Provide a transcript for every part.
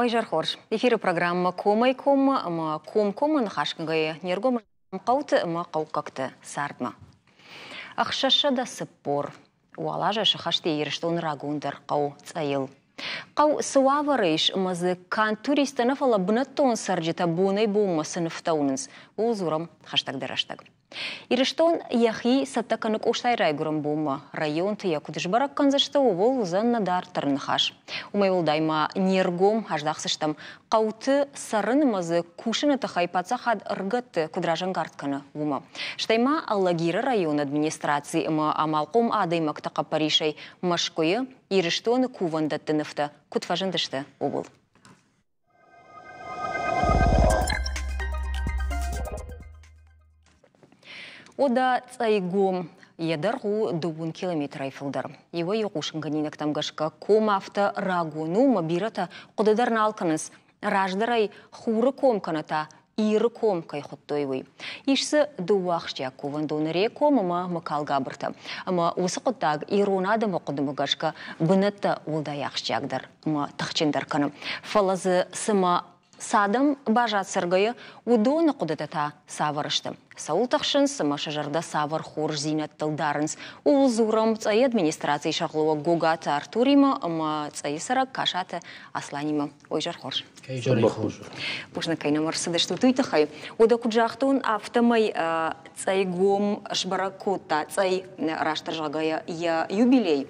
Ой, изӕр хорз. Эфиры программӕ Комӕй-коммӕ ӕмӕ комкоммӕ ныхасгӕнгӕйӕ не ргом хъӕуты ӕмӕ хъӕуккӕгты цардмӕ. 640 уал азы сыхӕсти Ирыстоны рагондӕр хъӕу Цъӕйыл. Хъӕу цы уавӕры ис ӕмӕ дзы канд туристтӕ нӕ, фӕлӕ бынӕттон цӕрджытӕ бонӕй-бонмӕ цы нывтӕ уынынц, ууыл дзурӕм хӕстӕгдӕр рӕстӕг. Ирыстон йӕхи цӕттӕ кӕны Къостайы райгуырӕн бонмӕ. Районты йӕ куыд сбӕрӕг кӕндзысты, ууыл уыдзӕн нӕ дарддӕры ныхас. Уымӕй уӕлдай ма не ргом аздахдзыстӕм хъӕуты цӕрын ӕмӕ дзы кусыны тыххӕй паддзахад ӕрыгӕтты куыд разӕнгард кӕны, уымӕ. Стӕй ма Алагиры районы администраци ӕмӕ амалхъом адӕймӕгты хъӕппӕрисӕй Мӕскуыйы Ирыстоны кувӕндӕтты нывтӕ куыд фӕзындысты, ууыл. Ода Цъӕйгом йӕ дӕргъ у дыууын километрӕй фылдӕр. Иуӕй-иу хъусынгӕнинӕгтӕм гӕсгӕ ком афтӕ рагон у, ӕмӕ бирӕтӕ хъуыды дӕр нал кӕнынц, раздӕр ӕй Хуры ком кӕнӕ та Иры ком кӕй хуыдтой, уый. Ис дзы дыууӕ ахсджиаг кувӕндоны Реком ӕмӕ Мыкалгабыртӕ. Ӕмӕ уыцы хъуыддаг ирон адӕмы хъуыдымӕ гӕсгӕ бынӕттӕ уӕлдай ахсджиагдӕр ӕмӕ тыхджындӕр кӕны. Фӕлӕ дзы цымӕ цы адӕм баззад цӕргӕйӕ, уыдоны хъуыдытӕ та цавӕр сты? Цӕуыл тыхсынц ӕмӕ сӕ зӕрдӕ цавӕр хорздзинӕдтыл дарынц, ууыл дзурӕм Цъӕйы администрацийы сӕргълӕууӕг Гогаты Артуримӕ ӕмӕ Цъӕйы цӕрӕг Касаты Асланимӕ. Ой, изӕр хорз. Бузныг, кӕй нӕм ӕрцыдыстут, уый тыххӕй. Уӕдӕ куыд загътон, афтӕмӕй Цъӕйгом сбӕрӕг кодта Цъӕй, растдӕр зӕгъгӕйӕ, йӕ юбилей.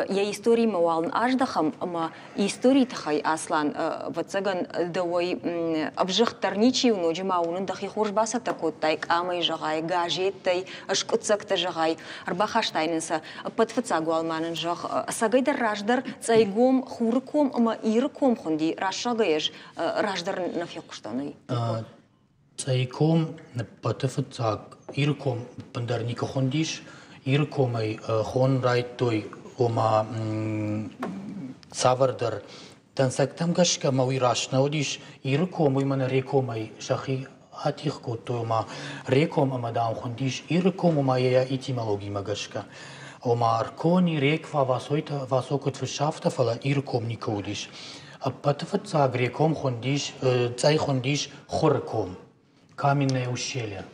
Йӕ историмӕ уал ын аздӕхӕм ӕмӕ историйы тыххӕй, Аслан, ӕвӕццӕгӕн, дӕуӕй ӕвзыгъддӕр ничи у, ноджы ма уынын дӕхи хорз бацӕттӕ кодтай, къамӕй зӕгъай, газеттӕй, скъуыддзӕгтӕ зӕгъай, ӕрбахастай нын сӕ. Ӕппӕт фыццаг уал ма нын зӕгъ, ӕцӕгӕйдӕр раздӕр Цъӕйгом, Хуры ком ӕмӕ Иры ком хуынди, раст зӕгъгӕйӕ ӕз раздӕр нӕ фехъуыстон уый. Цъӕйком ӕппӕты фыццаг Иры ком ӕппындӕр никуы хуындис. Иры комӕй хонын райдыдтой, ома цавӕрдӕр дӕнцӕгтӕм гӕсгӕ ӕмӕ уый раст нӕ уыдис. Иры ком уый мӕнӕ Рекомӕй сӕхи атигъ кодтой, ома Реком ӕмӕ, дам, хуындис Иры ком, ома йӕ этимологимӕ гӕсгӕ. Ома Ркони, Реква, Васойтӕ, Васо куыд фыссы, афтӕ, фӕлӕ Иры ком никуы уыдис. Ӕппӕты фыццаг Реком хуындис, Цъӕй хуындис Хуры ком, Каменное ущелье.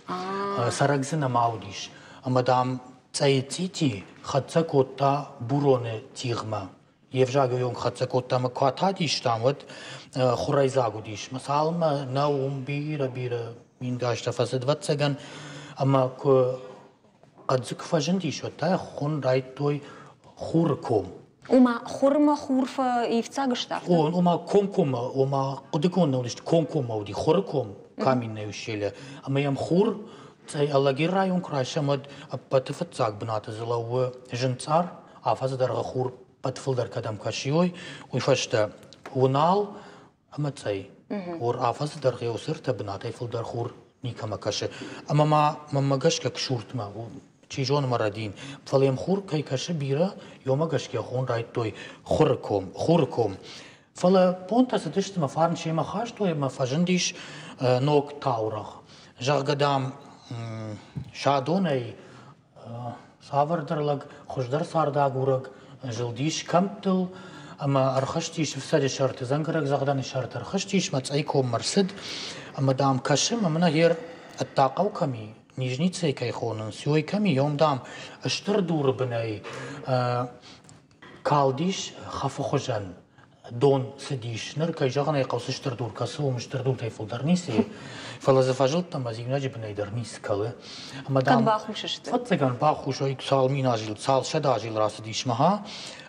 Цӕрӕг дзы нӕма уыдис. Ӕмӕ, дам, Цъӕйы цъити хӕццӕ кодта Буроны тигъмӕ. Йе взагы онг хӕццӕ кодта ӕмӕ куы атадис, дам, уӕд хурӕйдзаг уыдис. Мӕ цалынмӕ нӕ уым бирӕ-бирӕ мингӕзтӕ фӕцыд, ӕвӕццӕгӕн, ӕмӕ куы хъӕддзы куы фӕзындис, уӕд та хуын райдтой Хуры ком. Ома хурмӕ хур фӕивддзаг сты афтӕ? Ома комкоммӕ, ома хъуыдыгонд нӕ уыдысты, комкоммӕ уыди Хуры ком, Каменное ущелье. Ӕмӕ йӕм хур Алагир район куы райсӕм, уӕд ӕппӕты фыццаг бынаты дзы лӕууы Зынцъар, афӕдзы дӕргъы хур ӕппӕт фылдӕр кӕдӕм кӕсиой, уый фӕстӕ Уынал ӕмӕ Цъӕй. Хур афӕдзы дӕргъы уыцы ӕртӕ бынатӕй фылдӕр хур никӕмӕ кӕсы. Ӕмӕ ма мӕнмӕ гӕсгӕ Ксуртмӕ, чи зоны мӕ рӕдийын, фӕлӕ йӕм хур кӕй кӕсы бирӕ, йомӕ гӕсгӕ хон райдтой Хуры ком, Хуры ком. Фӕлӕ бонтӕ цыдысты мӕ фарн семӕ хастой ӕмӕ фӕзындис ног таурӕгъ. Зӕгъгӕ, дам, Садонӕй цавӕрдӕр лӕг хуыздӕр цардагурӕг зылдис кӕмттыл ӕмӕ ӕрхызтис ӕфцӕджы сӕрты, дзӕнгӕрӕгдзӕгъдӕны сӕрты ӕрхызтис, мӕ цъӕй коммӕ рцыд ӕмӕ, дам, кӕсы ӕмӕ мын ӕгӕр ӕддӕхъӕу кӕм и, Нижницӕй кӕй хонынц, уый кӕм и, уым, дам, стыр дуры бынӕй калдис хӕфы хуызӕн дон цыдис. Ныр, кӕй зӕгъын ӕй хъӕуы, цы стыр дур кӕсы, уым стыр дуртӕй фылдӕр ницы и. Фӕлӕ дзы фӕзылдтӕн ӕмӕ иунӕджы бынӕй дӕр ницы кӕлы. Ӕмӕ, дам, Кӕд бахус сты? Ӕвӕццӕгӕн, бахус, ой, цал мин азил, цал сӕдӕ азил рацыдис мӕ,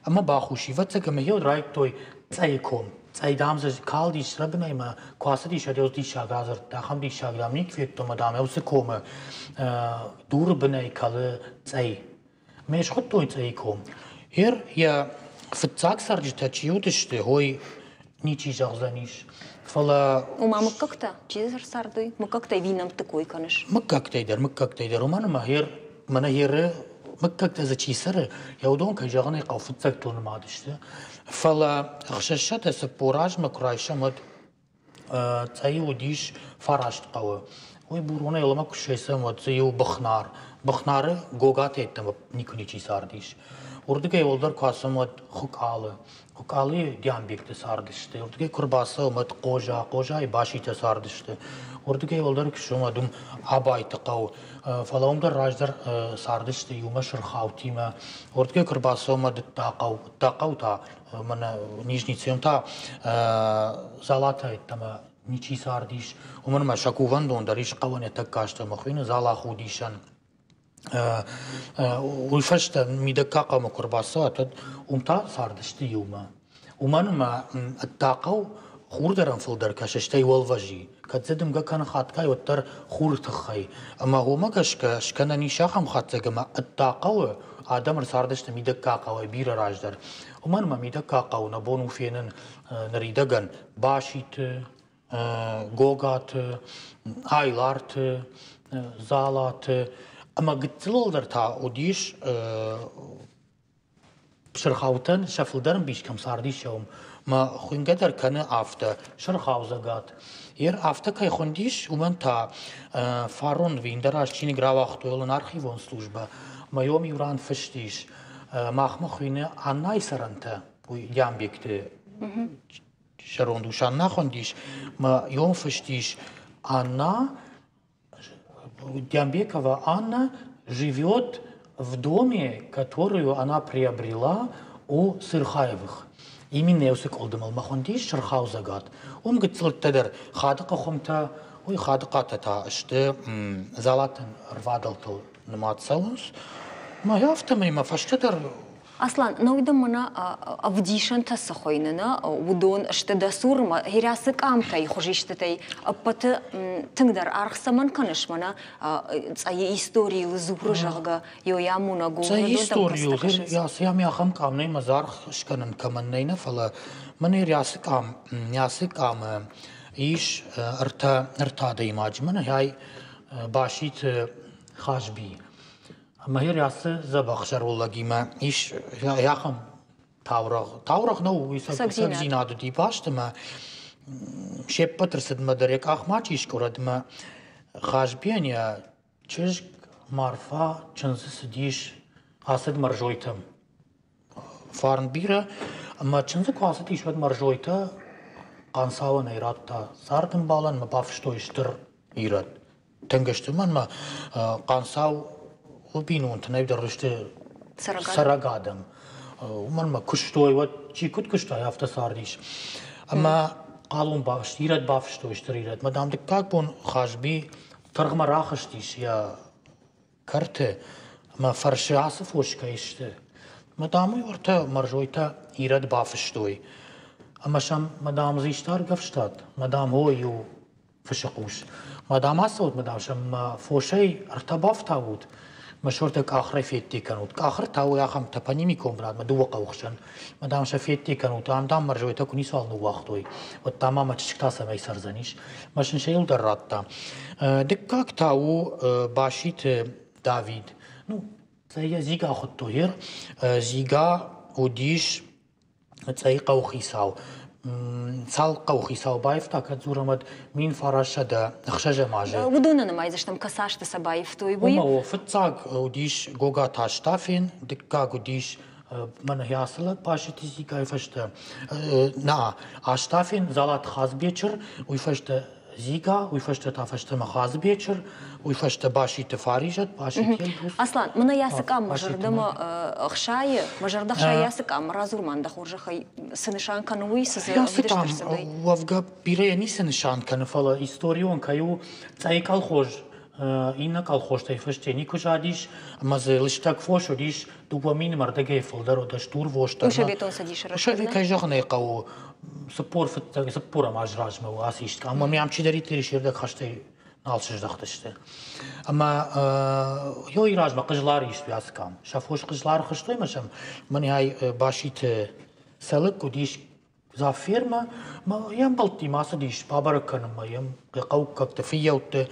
ӕмӕ бахус и. Ӕвӕццӕгӕн, ӕмӕ йӕ райдтой Цъӕйы ком. Цъӕй, дам, дзы калдис рӕбынӕй мӕ куы ацыдис, уӕд ӕз диссаг радзырдта. Ахӕм диссаг, дам, никуы федтон, ӕмӕ, дам, уыцы комы дуры бынӕй кӕлы цъӕй. Ме схуыдтой Цъӕйы ком. Ер йӕ фыццаг цӕрджытӕ чи уыдысты, уый ничи зӕгъдзӕнис. Фӕлӕ Ома мыггӕгтӕ? Чи дзы ӕрцардой? Мыггӕгтӕй ӕви нӕмтты кой кӕныс? Мыггӕгтӕй дӕр, мыггӕгтӕй дӕр. Уымӕн ӕмӕ ер, мӕнӕ еры мыггӕгтӕ дзы чи цӕры, йӕ уыдон, кӕй зӕгъын ӕй хъӕуы, фыццӕгтыл нымад сты. Фӕлӕ 640 азмӕ куы райсӕм, уӕд Цъӕйы уыдис фараст хъӕуы. Уый Буронӕй ӕлӕмӕ куы ссӕйсӕм, уӕд дзы иу Быхнар. Быхнары Гогаты йеддӕмӕ никуы ничи цардис. Уырдыгӕй уӕлдӕр куы ацӕуӕм, уӕд Хуыкъалы. Хуыкъалыйы Диамбегты цардысты. Уырдыгӕй куы ӕрбацӕуӕм, уӕд Хъоза, Хъозайы Баситӕ цардысты. Уырдыгӕй уӕлдӕр куы ссӕуӕм, уӕд уым Абайты хъӕу. Фӕлӕ уым дӕр раздӕр цардысты иумӕ Сырхаутимӕ. Уырдыгӕй куы ӕрбацӕуӕм, уӕд Дыдтахъӕу. Дыдтахъӕу та мӕнӕ Нижний Цем та Залатӕ йеддӕмӕ ничи цардис. Уымӕн ӕмӕ сӕ кувӕндон дӕр ис хъӕуӕн йӕ тӕккӕ астӕумӕ хуыйны Залахудисӕн. Уый фӕстӕ мидӕггаг хъӕумӕ куы ӕрбацӕуат, уӕд уым та цардысты иумӕ. Уымӕн ӕмӕ ӕддӕхъӕу хур дӕр фылдӕр кӕсы, стӕй уӕлвӕзи. Кӕд дзы дымгӕ кӕны хатгай, уӕддӕр хуры тыххӕй. Ӕмӕ уымӕ гӕсгӕ скӕнӕн ис ахӕм хатдзӕг, ӕмӕ ӕддӕхъӕуы адӕм ӕрцардысты мидӕггаг хъӕуӕй бирӕ раздӕр. Уымӕн ӕмӕ мидӕггаг хъӕуы нӕ бон у фенын ныридӕгӕн Баситы, Гогаты, Айларты, Дзалаты ӕмӕ гыццыл дӕр та уыдис Сырхаутӕн сӕ фылдӕр ӕмбис кӕм цардис, уым мӕ хуынгӕ дӕр кӕны афтӕ, Сырхаузӕгат. Ер афтӕ кӕй хуындис, уымӕн та фарон ӕви ӕндӕр аз чиныг рауагътой уылын архивон службӕ. Мӕ йом иу ран фыст ис, махмӕ хуыйны Аннайы цӕрӕнтӕ, уый Диамбегты зӕронд ус Анна хуындис, мӕ йом фыст ис Анна Диамбекова Анна живет в доме, которую она приобрела у Сырхаевых. Именно уыцы къуылдымыл мӕ хуындис Сырхаузӕгат. Уым гыццылтӕ дӕр Хадыхъы хуымтӕ, уый Хадыхъатӕ та сты Дзалатын ӕрвадӕлтыл нымад цӕуынц. Мӕ афтӕмӕй мӕ фӕстӕдӕр Аслан, науидӕн мӕнӕ ӕвдисӕнтӕ цы хуыйны, нӕ, уыдон сты дӕ цурмӕ, хирӕцы къамтӕй, хуызистытӕй ӕппӕты тынгдӕр аргъ цӕмӕн кӕныс мӕнӕ цъӕйы историйыл дзуры, зӕгъгӕ, йойамонӕг у. Цъӕйы историйыл, йӕм ахӕм къам нӕй, мӕ аргъ скӕнын кӕмӕн нӕй, нӕ, фӕлӕ мӕнӕ ацы къам, ацы къамы ис ӕртӕ адӕймаджы. Мӕнӕ ай Баситы Хазби. Ӕмӕ йӕ ацы дзӕбӕх зӕронд ис ахӕм таурӕгъ. Таурӕгъ нӕу, уый цӕгдзинад уыди баст ӕмӕ се ппӕт ӕрцыдмӕ дӕр йӕ къах ма чи скъуырӕд ӕмӕ Хазбийӕн йӕ чызг Марфа чындзы цыдис, ацыд Мӕрзойтӕм. Фарн бирӕ ӕмӕ чындзы куы ацыдис, уӕд Мӕрзойтӕ Хъанцауӕнӕй радта цардӕмбалӕн ӕмӕ бафыстой стыр ирӕд. Тынг сты, мӕнмӕ Хъанцау бинонты нӕ дӕр сты цӕрӕг адӕм. Уымӕн мӕ куыстой, уӕд чи куыд куыста, афтӕ цардис. Ӕмӕ хъалон бафыст, ирӕд бафыстой стыр ирӕд. Мӕ дам дыккаг бон Хазби тыргъмӕ рахызтис йӕ кӕрты ӕмӕ фӕрсы, ацы фос кӕй сты. Мӕ дам уый уӕртӕ Мӕрзойтӕ ирӕд бафыстой. Ӕмӕ сӕм, мӕ дам, дзы исты ӕргӕвстат? Мӕ дам, о, иу фысы хъус. Мӕ дам ацӕут, мӕ дам сӕм мӕ фосӕй ӕртӕ бафтаут, мӕ сортӕ къахырӕй федде кӕнут. Къахыр та уый ахӕм топонимикон бынатмӕ дыууӕ хъӕуы хсӕн. Мӕ дам сӕ федде кӕнут, ам дам мӕрзойтӕ куы ницуал ныууагътой, уӕд та ма мӕ чызг та цӕмӕй цӕрдзӕнис. Мӕ сын сӕ иу дӕр радта. Дыккаг та у Баситы Давид. Ну, йӕ Зига хуыдтой ер. Зига уыдис Цъӕйы хъӕуыхицау. Цал хъӕуыхицау баивта, кӕд дзурӕм, уӕд 1906 азы. Уыдоны нымайдзыстӕм, кӕцасты сӕ баивтой, уый? Уымӕ, фыццаг уыдис Гогаты Астафен, дыккаг уыдис мӕнӕ ацы лӕг Паситы Зикъайы фӕстӕ. На, Астафен Залаты Хазбечыр, уый фӕстӕ Зига, уый фӕстӕ та фӕстӕмӕ Хадзыбечыр, уый фӕстӕ Баситы Фаризӕт, Баситы Елдус. Аслан, мӕнӕ ацы къам мӕ зӕрдӕмӕ ӕхсайы, мӕ зӕрдӕ хсайы ацы къам, радзур ма дӕ хорзӕхӕй, цы нысан кӕны уый, цы дзы Ацы къам уӕвгӕ бирӕ ницы нысан кӕны, фӕлӕ историон кӕй у, Цъӕйы колхоз иннӕ колхозтӕй фӕсте никуы задис, ӕмӕ дзы лыстӕг фос уыдис 2 000 ӕрдӕгӕй фылдӕр уыд стурвос дӕр. Советон Цӕдисы рӕстӕг. Кӕй зӕгъын ӕй хъӕуы, 40 цыппорӕм аз размӕ у ацы ист ӕмӕ мӕм чидӕриддӕр ис ӕрдӕг хӕстӕй нал сыздӕхтысты. Ӕмӕ йой размӕ Хъызлар ист ацы кам. Сӕ фос Хъызлар хызтой ӕмӕ сӕм мӕнӕй Баситы Цӕлыкк уыдис завфермӕ, ӕмӕ йе мбӕлттимӕ ацыдис бабӕрӕг кӕнынмӕ йӕм хъӕуккӕгты, фыййӕутты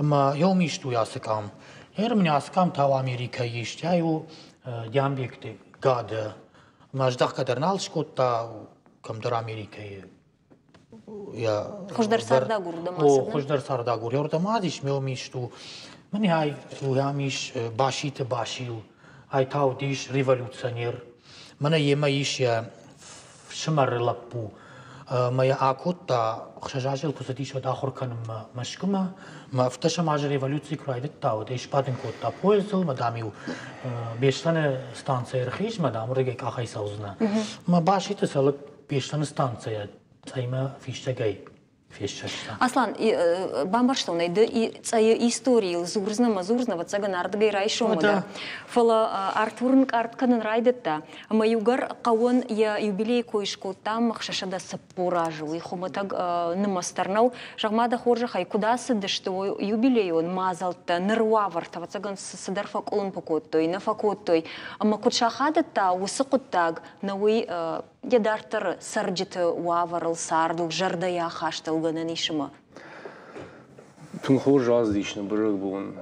ӕмӕ йом ист у ацы къам. Гъер мын ацы къам та Америкӕйы истӕй у Диамбегты гады. Ӕмӕ здӕхгӕ дӕр нал скодта кӕмдӕр Америкӕйы. Хуыздӕр цардагур уырдӕм ацыд? О, хуыздӕр цардагур уырдӕм ацыдис, ме уым ист у. Мын ай уым ис Баситы Басил. Ай та уыдис революционер. Мӕнӕ йемӕ ис йӕ фсымӕры лӕппу. Мӕ йӕ акодта, 6 азы куы цыдис, уӕд ахуыр кӕнынмӕ Мӕскуымӕ. Мӕ ӕвддӕсӕм азы революци куы райдыдта, уӕд ӕй сбадын кодта поездыл, мӕ, дам-иу Беслӕны станцӕйы ӕрхиз, мӕ, дам, уырдыгӕй къахӕй цӕудзынӕ. Мӕ Баситы Цӕлыкк Беслӕны станцӕйӕ Цъӕймӕ фистӕгӕй фессӕста. Аслан, бамбӕрстон ӕй, ды Цъӕйы историйыл дзурдзынӕ ӕмӕ дзурдзынӕ, ӕвӕццӕгӕн, ардыгӕй райсомы дӕр. Фӕлӕ Артур ӕнкъард кӕнын райдыдта, ӕмӕ иугӕр хъӕуӕн йӕ юбилейы кой скодтам 640 азы, уый хуымӕтӕг нымӕц дӕр нӕу. Зӕгъ-ма, дӕ хорзӕхӕй, куыд ацыдысты юбилейон мадзӕлттӕ, ныр уавӕртӕ, ӕвӕццӕгӕн, цыдӕр фӕкъуылымпы кодтой, нӕ фӕкодтой, ӕмӕ куыд сахадыдта уыцы хъуыддаг, нӕ уый йӕ дарддӕры цӕрджыты уавӕрыл, цардыл, зӕрдӕйы ахастыл гӕнӕн ис ӕмӕ? Тынг хорз ацыдис нӕ бӕрӕгбон.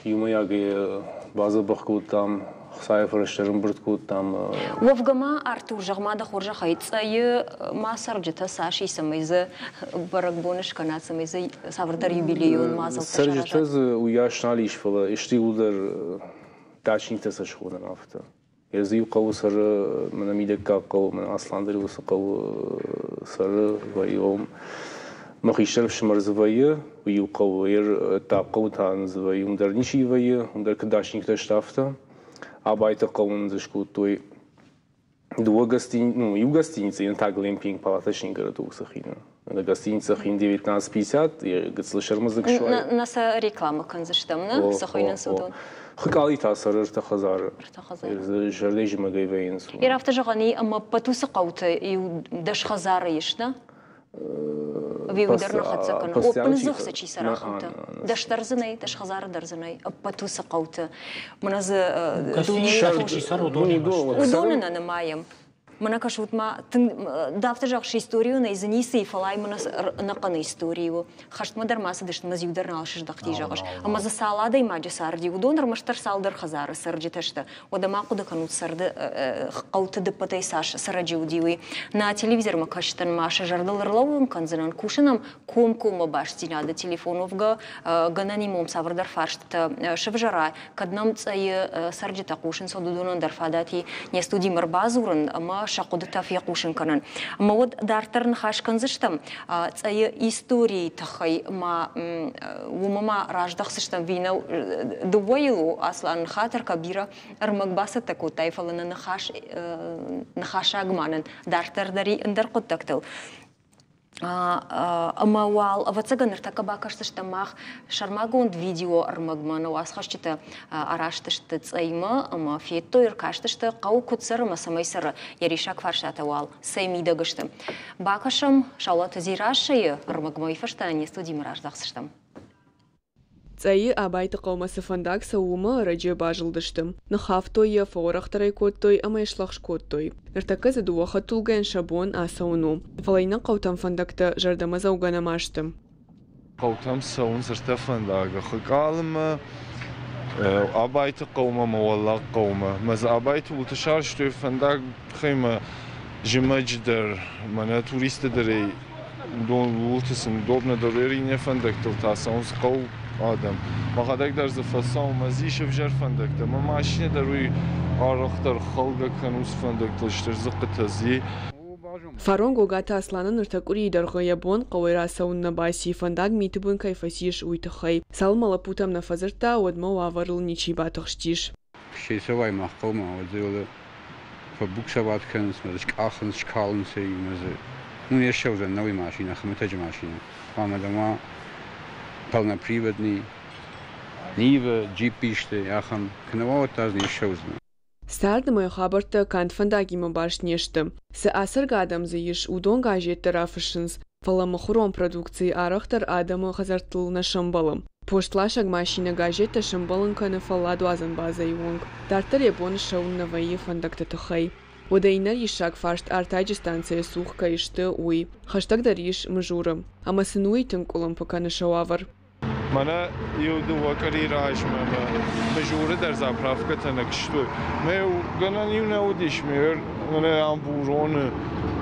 Иумӕйагӕй бадзӕбӕх кодтам, Хуыцауы фӕрӕзтӕ ӕрӕмбырд кодтам. Уӕвгӕ ма, Артур, зӕгъ-ма дӕ хорзӕхӕй, Цъӕйы ма цӕрджытӕ цас и, цӕмӕй дзы бӕрӕгбон скӕнат, цӕмӕй дзы цавӕрдӕр юбилейон мадзӕлттӕ Цӕрджытӕ саразат? дзы уыйас нал ис, фӕлӕ сты иуылдӕр дачниктӕ сӕ схонӕм афтӕ. Ӕз иу хъӕуы цӕры, мӕнӕ мидӕггаг хъӕуы, мӕнӕ Асландӕр уыцы хъӕуы цӕры, вӕййы. Мӕ хистӕр ӕфсымӕр дзы вӕййы, уый иу хъӕуы, йе рддаг хъӕуы та дзы вӕййы, уым дӕр ничи вӕййы, уым дӕр куыд сты, афтӕ. Абайты хъӕуы дзы скодтой дыууӕ гостини, ну, иу гостиницӕ, иннӕ та глэмпинг палаточный городок уыцы хины. Гостиница Хин 1950, гыццыл сӕрмӕдзыг суай. Нӕ сӕ реклама кӕндзыстӕм, нӕ? Цы хуыйнынц уыдон? Хыкъали та цӕры ӕртӕ хӕдзары. Ӕртӕ хӕдзары. Зӕрдӕ зымӕгӕй вӕййынц. Йе афтӕ зӕгъӕн и, ӕмӕ ӕппӕт уыцы хъӕуты иу 10 хӕдзары ис, нӕ? Ӕви уый дӕр нӕ хӕццӕ кӕны? Оппындзых дзы чи цӕра ахӕмтӕ? 10 дӕр дзы нӕй, 10 хӕдзары дӕр дзы нӕй, ӕппӕт уыцы хъӕуты. Мӕнӕ дзы дунейы уыдоны нӕ нымайӕм. Мӕнӕ кӕсут ма, тынг дафтӕ зӕгъыс, историонӕй дзы ницы и, фӕлӕ ай мӕнӕ ӕнӕхъӕн истори у. Хӕстмӕ дӕр ма цыдысты, мӕ иу дӕр нал сыздӕхти, зӕгъыс. Ӕмӕ дзы цал адӕймаджы царди, уыдон ӕрмӕстдӕр цалдӕр хӕдзары цӕрджытӕ сты. Уӕдӕ ма хъуыды кӕнут, сӕрды хъӕуты дыппӕтӕй цас цӕрӕджы уыди, уый. Нӕ телевизормӕ кӕсджытӕн ма сӕ зӕрдыл ӕрлӕууын кӕндзынӕн, кусын ӕм комкоммӕ бастдзинады телефон уӕвгӕ гӕнӕн и мом цавӕрдӕр фарстытӕ сывзӕра, кӕд нӕм Цъӕйы цӕрджытӕ хъусынц, уӕд уыдонӕн дӕр фадат и не студимӕ ӕрбадзурын ӕмӕ сӕ хъуыдытӕ фехъусын кӕнын. Ӕмӕ уӕд дарддӕр ныхас кӕндзыстӕм Цъӕйы историйы тыххӕй ма уымӕ ма раздӕхдзыстӕм винӕ дыууӕйыл у, Аслан, хатыр кӕ, бирӕ ӕрмӕг бацӕттӕ кодтай, фӕлӕ нӕ ныхас ныхасаг ма нын дарддӕр дӕр и ӕндӕр хъуыддӕгтыл. Ӕмӕ уал, ӕвӕццӕгӕн, ныртӕккӕ бакӕсдзыстӕм мах сӕрмагонд видеоӕрмӕгмӕ. Нӕ уацхӕсджытӕ араст сты Цъӕймӕ ӕмӕ федтой, ӕркастысты, хъӕу куыд цӕры ӕмӕ цӕмӕй цӕры, йӕ риссаг фарстатӕ уал цӕй мидӕг сты. Бакӕсӕм Саулаты Дзерассӕйы ӕрмӕгмӕ, уый фӕстӕ не студимӕ раздӕхдзыстӕм. Цъӕйы Абайты хъӕумӕ цы фӕндаг цӕуы, уымӕ ӕрӕджы базылдысты. Ныххафтой йӕ, фӕуӕрӕхдӕр ӕй кодтой ӕмӕ йӕ слӕгъз кодтой. Ныртӕккӕ дзы дыууӕ хӕдтулгӕйӕн сӕ бон ацӕуын у. Фӕлӕ иннӕ хъӕутӕм фӕндӕгтӕ зӕрдӕмӕдзӕугӕ нӕма сты. Хъӕутӕм цӕуынц ӕртӕ фӕндагы Хыкъалымӕ, Абайты хъӕумӕ ӕмӕ Уӕллаг хъӕумӕ. Мӕ дзы Абайты уылты сарӕзтой фӕндаг тыххӕй зымӕджы дӕр, мӕнӕ туристты дӕр ӕй уыдон ууылты сын удобно дӕр иннӕ фӕндӕгтыл та цӕуынц хъӕу адӕм. Мӕхӕдӕг дӕр дзы фӕцӕуын, мӕ дзы ис ӕвзӕр фӕндӕгтӕ. Мӕ машинӕ дӕр уый арӕхдӕр хӕлгӕ кӕны уыцы фӕндӕгтыл стыр дзыхъхъытӕ дзы. Фарон Гогаты Асланы ныртӕ къуырийы дӕргъы йӕ бон хъӕуӕй рацӕуын нӕ баци, фӕндаг миты бын кӕй фӕцис, уый тыххӕй. Цалынмӕ лӕппутӕм нӕ фӕдзырдта, уӕдмӕ уавӕрыл ничи батыхстис. Сесовай мах хъӕумӕ, уӕд дзы фӕбуксоват кӕнынц, мӕ дзы скъахынц, скалынц ӕй, мӕ дзы ну не ссӕудзӕн нӕуый машинӕ, хуымӕтӕджы машинӕ. Хъуамӕ дӕм уа полноприводный, Нива, джип исты, ахӕм. Куы нӕ уа, уӕд та дзы не ссӕудзынӕ. Цард ӕмӕ хабӕрттӕ канд фӕндагимӕ баст не сты. Цы ацӕргӕ адӕм дзы ис, уыдон газеттӕ рафыссынц, фӕлӕ мыхуырон продукци арӕхдӕр адӕмы хӕдзӕрттыл нӕ сӕмбӕлы. Постласӕг машинӕ газеттӕ сӕмбӕлын кӕны фӕлладуадзӕн базӕйы онг. Дарддӕр йӕ бон ссӕуын нӕ вӕййы фӕндӕгты тыххӕй. Уӕдӕ иннӕ риссаг фарст артаджы станцӕйы цух кӕй сты, уый. Хӕстӕгдӕр ис Мызуры. Ӕмӕ сын уый тынг къуылымпы кӕны сӕ уавӕр. Мӕнӕ иу-дыууӕ къуыри размӕ мӕ Мызуры дӕр заправкӕтӕ нӕ куыстой. Мӕ гӕнӕн иу нӕ уыдис, мӕнӕ ам Буроны,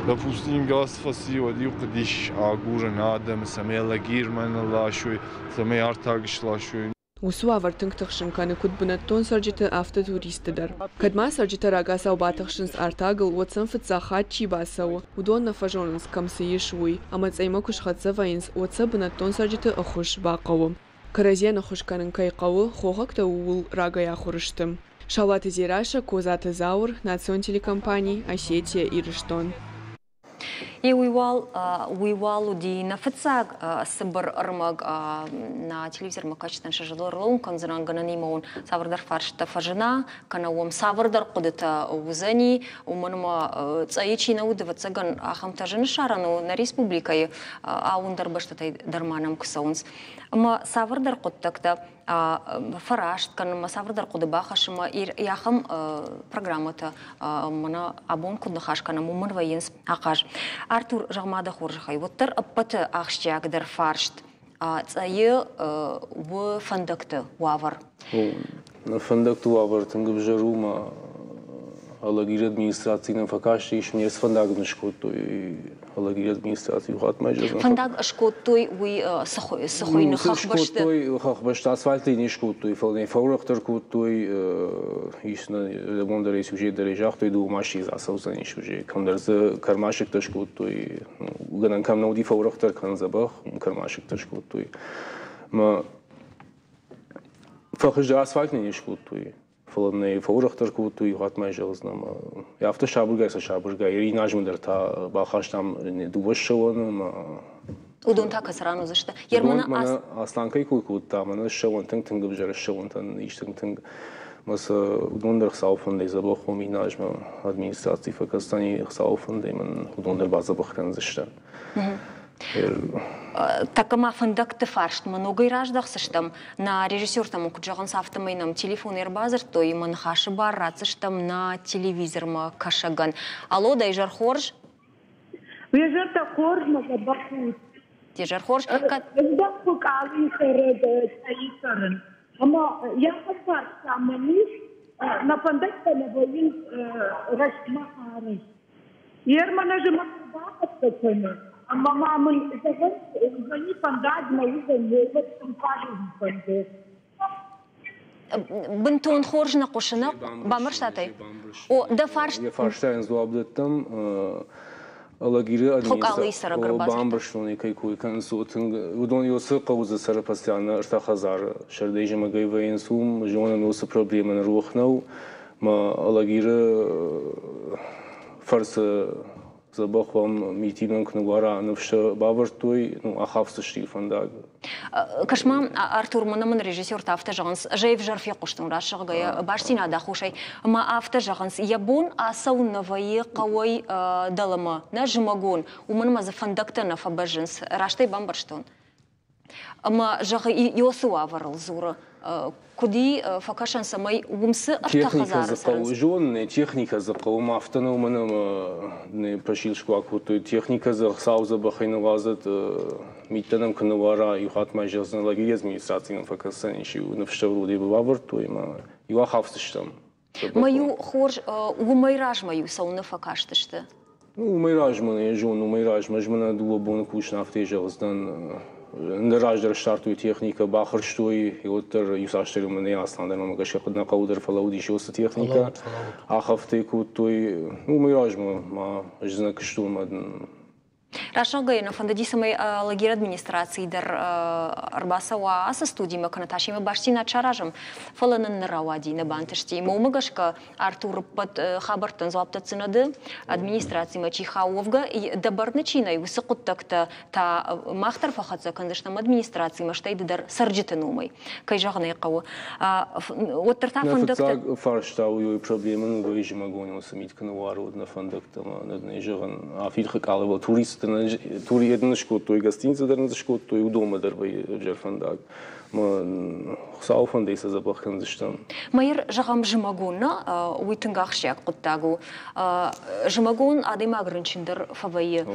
допустим, газ фӕци, уӕд-иу хъуыдис агурын адӕмы, цӕмӕй лагермӕ нылласой, цӕмӕй артаг сласой. Уыцы уавӕр тынг тыхсын кӕны куыд бынӕттон цӕрджыты, афтӕ туристты дӕр. Кӕд ма цӕрджытӕ рагацау батыхсынц артагыл, уӕд сӕм фыццаг хатт чи бацӕуы, уыдон нӕ фӕзонынц, кӕм цы ис, уый, ӕмӕ цъӕймӕ куы схӕццӕ вӕййынц, уӕд сӕ бынӕттон цӕрджыты ӕххуыс бахъӕуы. Кӕрӕдзийӕн ӕххуыс кӕнын кӕй хъӕуы, хохӕгтӕ ууыл рагӕй ахуыр сты. Саулаты Дзерассӕ, Козаты Зауыр, национ телекомпани «Осетия, Ирыстон». Уый уал, уый уал уыди нӕ фыццаг цыбыр ӕрмӕг нӕ телевизормӕ кӕсджытӕн сӕ зӕрдыл ӕрлӕууын кӕндзынӕн, гӕнӕнимӕ уын цавӕрдӕр фарстытӕ фӕзына, кӕнӕ уӕм цавӕрдӕр хъуыдытӕ уыдзӕни, уымӕн ӕмӕ цъӕйы чи нӕ уыд, ӕвӕццӕгӕн, ахӕмтӕ зын ссарӕн у нӕ республикӕйы, ауындӕр бӕстӕтӕй дӕр ма нӕм куы цӕуынц. Ӕмӕ цавӕрдӕр хъуыддӕгтӕ фӕраст кӕнынмӕ, цавӕрдӕр хъуыды бахӕссынмӕ ахӕм программӕтӕ мӕнӕ абон куыд ныхас кӕнӕм, уымӕн вӕййынц ахъаз. Артур, зӕгъ-ма дӕ хорзӕхӕй, уӕддӕр ӕппӕты ахсджиагдӕр фарст цъӕйы у фӕндӕгты уавӕр. Фӕндӕгты уавӕр тынг ӕвзӕр у, мӕ Алагиры администраци нӕм фӕкастис, не фӕндаг нын скодтой Алагиры администраци хатмӕ. Фӕндаг скодтой, уый цы хуыйны, хӕхбӕсты? Скодтой хӕхбӕсты, асфальтӕй не скодтой, фӕлӕ нӕ фӕурӕхдӕр кодтой, ис нӕ абон дӕр сюжет дӕр загътой, дыууӕ машинӕ ацӕудзӕнис уже. Кӕмдӕр дзы кӕрмасыгтӕ скодтой, гӕнӕн кӕм нӕ уыди фӕурӕхдӕр кӕнын дзӕбӕх, кӕрмасыгтӕ скодтой. Мӕ фӕхуыздӕр асфальт не скодтой. Фӕлӕ нӕ фӕуӕрӕхдӕр кодтой, хатт ма зӕгъдзынӕн, афтӕ сабыргай сӕ сабыргай Ириназмӕ дӕр та бахастам дыууӕ ссӕуӕны ӕмӕ Уыдон та кӕцы ран уыдзысты? Мӕнӕ Аслан кӕй кой кодта, мӕнӕ ссӕуӕн тынг-тынг ӕвзӕр ссӕуӕнтӕн ис тынг-тынг. Мӕ сӕ уыдон дӕр Хуыцауы фӕндӕй дзӕбӕх уом иназмӕ администраци фӕкӕсдзӕни Хуыцауы фӕндӕй мын уыдон дӕр бадзӕбӕх кӕндзысты. Тӕккӕ ма фӕндӕгты фарстмӕ ногӕй раздӕхдзыстӕм. Нӕ режиссертӕ мын куыд зӕгъынц, афтӕмӕй нӕм телефон ӕрбадзырдтой ӕмӕ ныхасы бар ратдзыстӕм нӕ телевизормӕ кӕсӕгӕн. Алло, дӕ изӕр хорз? Уе зӕртӕ хорз, мӕ дзӕбӕх ут. Де зӕр хорз. Ӕз куы къалийы цӕрын, ӕмӕ йӕ фарста мӕн ис, нӕ фӕндӕгтӕ нӕ вӕййынц рӕстмӕ арӕзт. Ерманы зымӕг бахӕццӕ кӕны, ӕмӕ ма мын зӕгъынц, уыдзӕни фӕндаг нӕ уыдзӕн, уӕд сын фӕзылын фӕнды. Бынтон хорз нӕ хъуысы, нӕ? Бамбӕрстат ӕй? О, дӕ фарст... Йӕ фарстайӕн дзуапп дӕттӕм. Алагиры администраци бамбӕрстон, кӕй кой кӕнынц, тынг уыдон уыцы хъӕуы дзы цӕры постоянно ӕртӕ хӕдзары. Сӕрдӕй зымӕгӕй вӕййынц уым, зонын уыцы проблемӕ ныр рох нӕу. Мӕ Алагиры фӕрцы дзӕбӕх уӕм митимӕ куы ныууара, ныфс бавӕрдтой, ну, ахафдзысты фӕндаг. Кӕс-ма, Артур, мӕнӕ мын режиссертӕ афтӕ зӕгъынц, ӕз ӕй ӕвзӕр фехъуыстон рӕсугъдӕй бастдзинады аххосӕй, ӕмӕ афтӕ зӕгъынц, йӕ бон ацӕуын нӕ вӕййы хъӕуӕй дӕлӕмӕ, нӕ зымӕгон, уымӕн ӕмӕ дзы фӕндӕгтӕ нӕ фӕбӕззынц. Раст ӕй бамбӕрстон? Ӕмӕ, зӕгъы, Иосы уавӕрыл дзуры, куыд и фӕкӕсӕн, цӕмӕй уым цы ӕртӕ хӕдзары цӕрынц? Зонын, техникӕ дзы хъӕуы, ӕмӕ афтӕ нӕу, мӕнӕ нӕ пошилшку акодтой. Техникӕ дзы ӕхсӕв дзӕбӕхӕй ныууадзӕд, миттӕ нӕм куы ныууара, иу хатт ма зӕгъдзӕн, лагерь администраци нӕм фӕкӕсдзӕн, ис-иу ныфсӕвӕрд уыди бавӕрдтой ӕмӕ иу ахафдзыстӕм. Мӕ-иу хорз, уымӕй размӕ-иу цӕуылнӕ фӕкастысты? Уымӕй размӕ нӕ зонын, уымӕй размӕ ӕз мӕнӕ дыууӕ боны кусын, афтӕ зӕгъдзынӕн. Ӕндӕр раздӕр ссардтой техникӕ, баххуырстой, уӕддӕр иуцасдӕр мӕнӕ Аслан дӕр мӕ гӕсгӕ нӕ хъӕуы дӕр фӕлӕууыдис уыцы техникӕ. Ахӕфтӕ кодтой. Уымӕй размӕ ма ӕз нӕ куыстон мӕ Рӕсугъдӕй нӕ фӕндыди, цӕмӕй лагеры администрацийы дӕр ӕрбацӕуа ацы студимӕ кӕнӕ та семӕ бастдзинад саразӕм, фӕлӕ нын нӕ рауади, нӕ бантысти. Ӕмӕ уымӕ гӕсгӕ Артур ӕппӕт хабӕрттӕн дзуапп дӕтдзынӕ ды, администрацимӕ чи хауы, уӕвгӕ дӕ бӕрны чи нӕй, уыцы хъуыддӕгтӕ та мах дӕр фӕхӕццӕ кӕндзыстӕм администрацимӕ, стӕй ды дӕр цӕрджыты номӕй, кӕй зӕгъын ӕй хъӕуы. Уӕддӕр та фӕндӕгтӕ... Фыццаг фарста уый проблемӕ ногӕй зымӕгон уыцы мит куы ныууары, нӕ фӕндӕгтӕ ӕмӕ нӕ зӕгъын, афидхы къалывыл туристты нын скодтой, гостиницӕ дӕр нын скодтой, уыдонмӕ дӕр вӕййы ӕвзӕр фӕндаг. Хуыцауы фӕндӕй сӕ дзӕбӕх кӕндзыстӕм. Майыр, зӕгъӕм, зымӕгон нӕ, уый тынг ахсджиаг хъуыддаг у. Зымӕгон адӕймаг рынчын дӕр фӕвӕййы.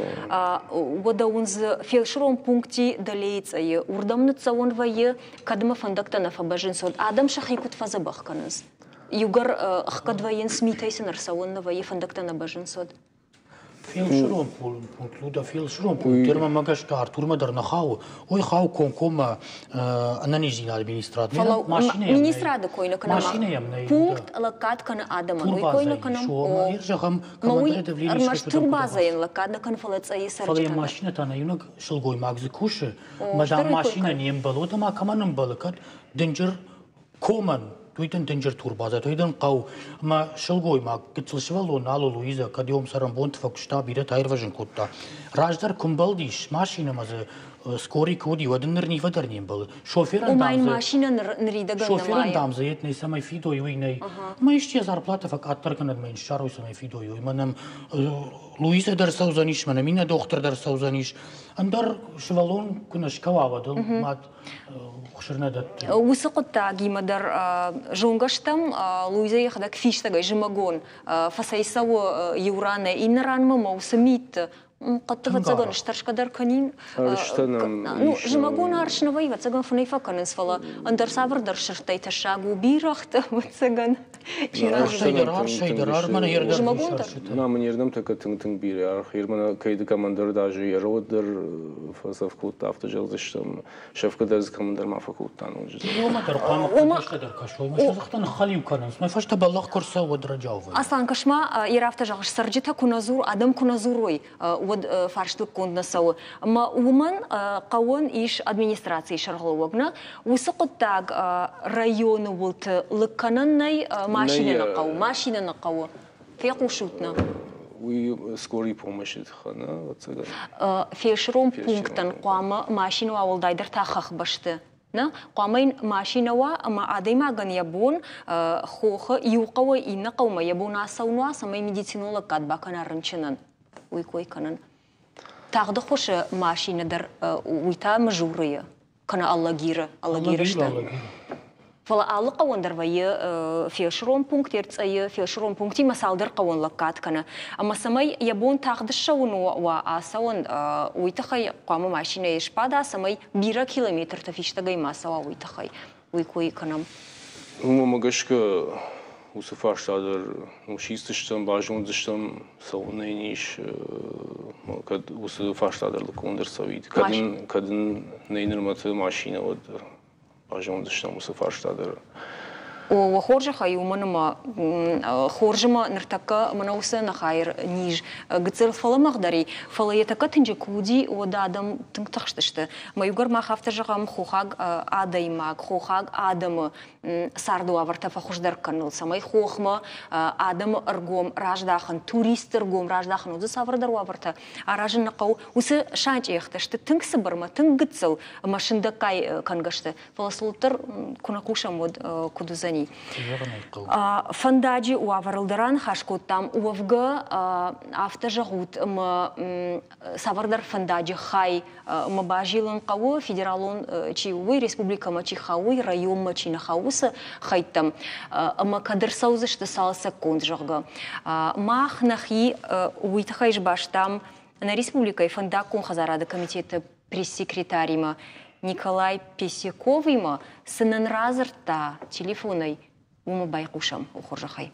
Уӕдӕ уын дзы фелсырон пункти дӕлейы цъӕйы уырдӕм ныццӕуӕн вӕййы, кӕдмӕ фӕндӕгтӕ нӕ фӕбӕззынц, уӕд адӕм сӕхи куыд фӕдзӕбӕх кӕнынц? Иугӕр ӕхгӕд вӕййынц, митӕй сын ӕрцӕуӕн нӕ вӕййы, фӕндӕгтӕ нӕ бӕззынц, уӕд? Фелсырон пункт, Люда, фелсырон пункт, дӕр мӕ гӕсгӕ Артурмӕ дӕр нӕ хауы. Уый хауы комкоммӕ ӕнӕниздзинады министрад. Фӕлӕ министрады кой нӕ кӕнӕм. Пункт лӕггад кӕны адӕмӕн. Уый кой нӕ кӕнӕм. Зӕгъӕм, ӕрмӕст турбазӕйӕн лӕггад нӕ кӕны, фӕлӕ цъӕйы цӕрджытӕн. Фӕлӕ йӕ машинӕ та нӕ иунӕг сылгоймаг дзы кусы. Мӕ дам машинӕ не мбӕлы, уӕд ма кӕмӕн ӕмбӕлы, кӕд дынджыр комӕн, уый дын дынджыр турбазӕ, уый дын хъӕу. Ӕмӕ сылгоймаг, гыццыл сывӕллон нал у Луизӕ, кӕд йӕм цӕрӕнбонты фӕкуыста, бирӕтӕ аирвӕзын кодта. Раздӕр куы мбӕлдис машинӕмӕ дзы скорый куы уыди, уӕд ын ныр нивӕ дӕр не мбӕлы. Шоферӕн дам дзы машинӕ ныридӕгӕн Шоферӕн дам дзы йед нӕй, цӕмӕй фидой, уый нӕй. Ӕмӕ исти зарплатӕ фӕкъаддӕр кӕнӕд, мӕ йын ссарой, цӕмӕй фидой, уый. Мӕнӕ Луизӕ дӕр цӕудзӕнис, мӕнӕ иннӕ дохтыр дӕр цӕудзӕнис. Ӕндӕр сывӕллон куы нӕ скӕуа, уӕд ыл мад хсыр нӕ дӕтты. Уыцы хъуыддагимӕ дӕр зонгӕ стӕм. Луизӕ йӕхӕдӕг фистӕгӕй зымӕгон фӕцӕйцӕуы иу ранӕй иннӕ ранмӕ ӕмӕ уыцы митты хъӕдты ӕвӕццӕгӕн стӕрсгӕ дӕр кӕнин. Ну, зымӕгон арс нӕ вӕййы, ӕвӕццӕгӕн фынӕй фӕкӕнынц, фӕлӕ ӕндӕр цавӕрдӕр сырдтӕй тӕссаг у бирӕгъты, ӕвӕццӕгӕн. На мын ердӕм тӕккӕ тынг-тынг бирӕ аргъ. Ермӕ кӕй кӕмӕндӕр даже йӕ род дӕр фӕцӕф кодта, афтӕ зӕгъдзыстӕм. Сӕфгӕ дӕр дзы кӕмӕндӕр ма фӕкодта ноджы. Уымӕ дӕр хъуамӕ хъуыддӕгтӕ дӕр кӕсой. Мӕ сӕ ныххӕлиу кӕнынц. Мӕ фӕстӕ бӕллӕх куы рцӕуы, уӕд раджау вӕййы. Аслан, кӕс-ма, йе афтӕ зӕгъыс, цӕрджытӕ куы нӕ дзур, адӕм куы нӕ дзурой, уӕд фарст лыггонд нӕ цӕуы. Ӕмӕ уымӕн хъӕуӕн ис администрацийы сӕргълӕууӕг, нӕ? Уыцы хъуыддаг районы уылты лыг кӕнӕн нӕй, машинӕ нӕ хъӕуы, машинӕ нӕ хъӕуы. Фехъусут нӕ? Уый скорый помощи тыххӕй, нӕ, ӕвӕццӕгӕн. Фелсырон пунктӕн хъуамӕ машинӕ уа, уӕлдайдӕр та хӕхбӕсты. Нӕ, хъуамӕ йын машинӕ уа ӕмӕ адӕймагӕн йӕ бон хохы иу хъӕуӕй иннӕ хъӕумӕ йӕ бон ацӕуын уа, цӕмӕй медицинон лӕггад бакӕна рынчынӕн. Уый кой кӕнын. Тагъд ӕххуысы машинӕ дӕр уый та Мызурыйы кӕнӕ Алагиры, Алагиры сты. Фӕлӕ алы хъӕуӕн дӕр вӕййы фелсырон пункт, Ерцъӕйы фелсырон пунктимӕ цалдӕр хъӕуӕн лӕггад кӕны. Ӕмӕ цӕмӕй йӕ бон тагъд ссӕуын уа, ацӕуын, уый тыххӕй хъуамӕ машинӕйы сбада, цӕмӕй бирӕ километртӕ фистӕгӕй ма цӕуа, уый тыххӕй. Уый кой кӕнӕм. Уымӕ гӕсгӕ уыцы фарста дӕр сисдзыстӕм, базондзыстӕм, цӕуылнӕ йын ис, кӕд уыцы фарста дӕр лыггонд ӕрцӕуид. Кӕд ын нӕй нырмӕты машинӕ, уӕд базондзыстӕм уыцы фарста дӕр. О, хорзӕхӕй, уымӕн ӕмӕ хорз ӕмӕ ныртӕккӕ мӕнӕ уыцы ӕнӕхайыр низ гыццыл фӕлӕмӕгъдӕр и, фӕлӕ йӕ тӕккӕ тынджы куы уыди, уӕд адӕм тынг тыхстысты. Мӕ иугӕр мах афтӕ зӕгъӕм, хохаг адӕймаг, хохаг адӕмы царды уавӕртӕ фӕхуыздӕр кӕныныл, цӕмӕй хохмӕ адӕмы ӕргом раздахын, туристты ӕргом раздахын, уыцы цавӕрдӕр уавӕртӕ аразын нӕ хъӕуы. Уыцы санчъехтӕ сты тынг цыбырмӕ, тынг гыццыл ӕмӕ сындӕггай кӕнгӕ сты. Фӕлӕ сыл уӕддӕр куы нӕ хъусӕм, уӕд куыд уыдзӕни? Фӕндаджы уавӕрыл дӕр аныхас кодтам. Уӕвгӕ, афтӕ зӕгъут, ӕмӕ цавӕрдӕр фӕндаджы хай мӕ базилын хъӕуы, федералон чи у, уый, республикӕмӕ чи хауы, уый, районмӕ чи нӕ хауы, уыцы хӕйттӕм. Ӕмӕ кӕд ӕрцӕудзысты цалцӕггонд, зӕгъгӕ. Мах нӕхи уый тыххӕй сбастам нӕ республикӕйы фӕндаггон хӕдзарады комитеты пресс-секретаримӕ Николай Песяковимӕ, цы нын радзырдта телефонӕй, уымӕ байхъусӕм, о хорзӕхӕй.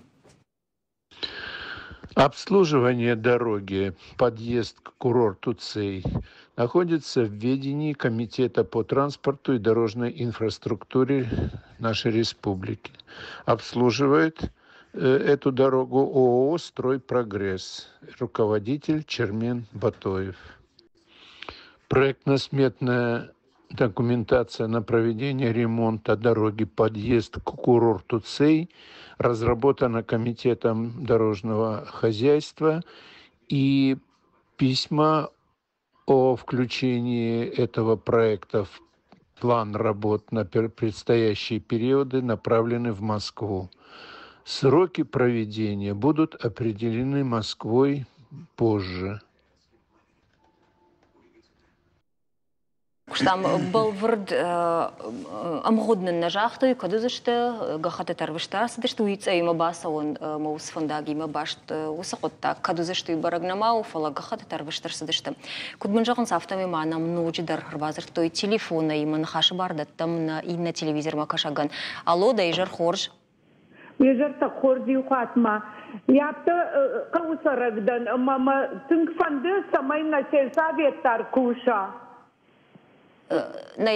Обслуживание дороги, подъезд к курорту Цей находится в ведении Комитета по транспорту и дорожной инфраструктуре нашей республики. Обслуживает эту дорогу ООО «Стройпрогресс», руководитель Чермен Батоев. Проектно-сметная документация на проведение ремонта дороги подъезд к курорту Цей разработана Комитетом дорожного хозяйства, и письма о включении этого проекта в план работ на предстоящие периоды направлены в Москву. Сроки проведения будут определены Москвой позже. Куыстам бӕлвырд ӕмгъуыд нын нӕ загътой, кӕд уыдзысты, гӕххӕттытӕ ӕрвыст ӕрцыдысты, уый цъӕйимӕ бацӕуын мӕ уыцы фӕндагимӕ баст уыцы хъуыддаг кӕд уыдзысты, уый бӕрӕг нӕма у, фӕлӕ гӕххӕттытӕ ӕрвыст ӕрцыдысты. Куыд мын зӕгъынц, афтӕмӕй ма нӕм ноджыдӕр ӕрбадзырдтой телефонӕй, мӕ ныхасы бар дӕттӕм нӕ иннӕ телевизормӕ кӕсӕгӕн. Алло, дӕ изӕр хорз. Йе зӕртӕ хорз иу хатт ма. Афтӕ хъӕуы цӕрӕг дӕн ӕмӕ мӕ тынг фӕнды, цӕмӕй нӕ сельсовет дӕр куса. Нӕ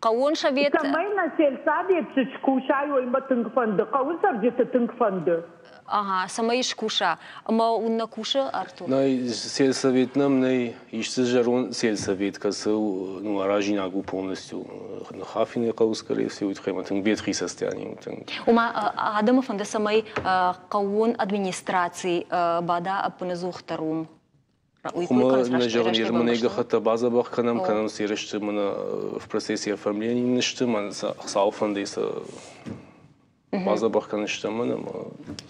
хъӕууон совет. Цӕмӕй нӕ сельсовет скусай, уый мӕ тынг фӕнды. Хъӕуы цӕрджыты тынг фӕнды. Ага, цӕмӕй скуса. Ӕмӕ уын нӕ кусы, Артур? Нӕй, сельсовет нӕм нӕй. Ис дзы зӕронд сельсовет, кӕцы ну, аразинаг у полностью. Ныхафины хъӕуы, скорее всего, уый тыххӕй ӕмӕ тынг ветхий состояние у тынг. Ома адӕмы фӕнды, цӕмӕй хъӕууон администраци бада ӕппынӕдзухдӕр уым? Хуымӕ нӕ зӕгъын, ермӕнӕй гӕххӕттӕ бадзӕбӕх кӕнӕм, кӕнӕм серысты мӕнӕ в процессе оформления нысты, мӕн сӕ Хуыцауы фӕндӕй сӕ бадзӕбӕх кӕныстӕм мӕн ӕмӕ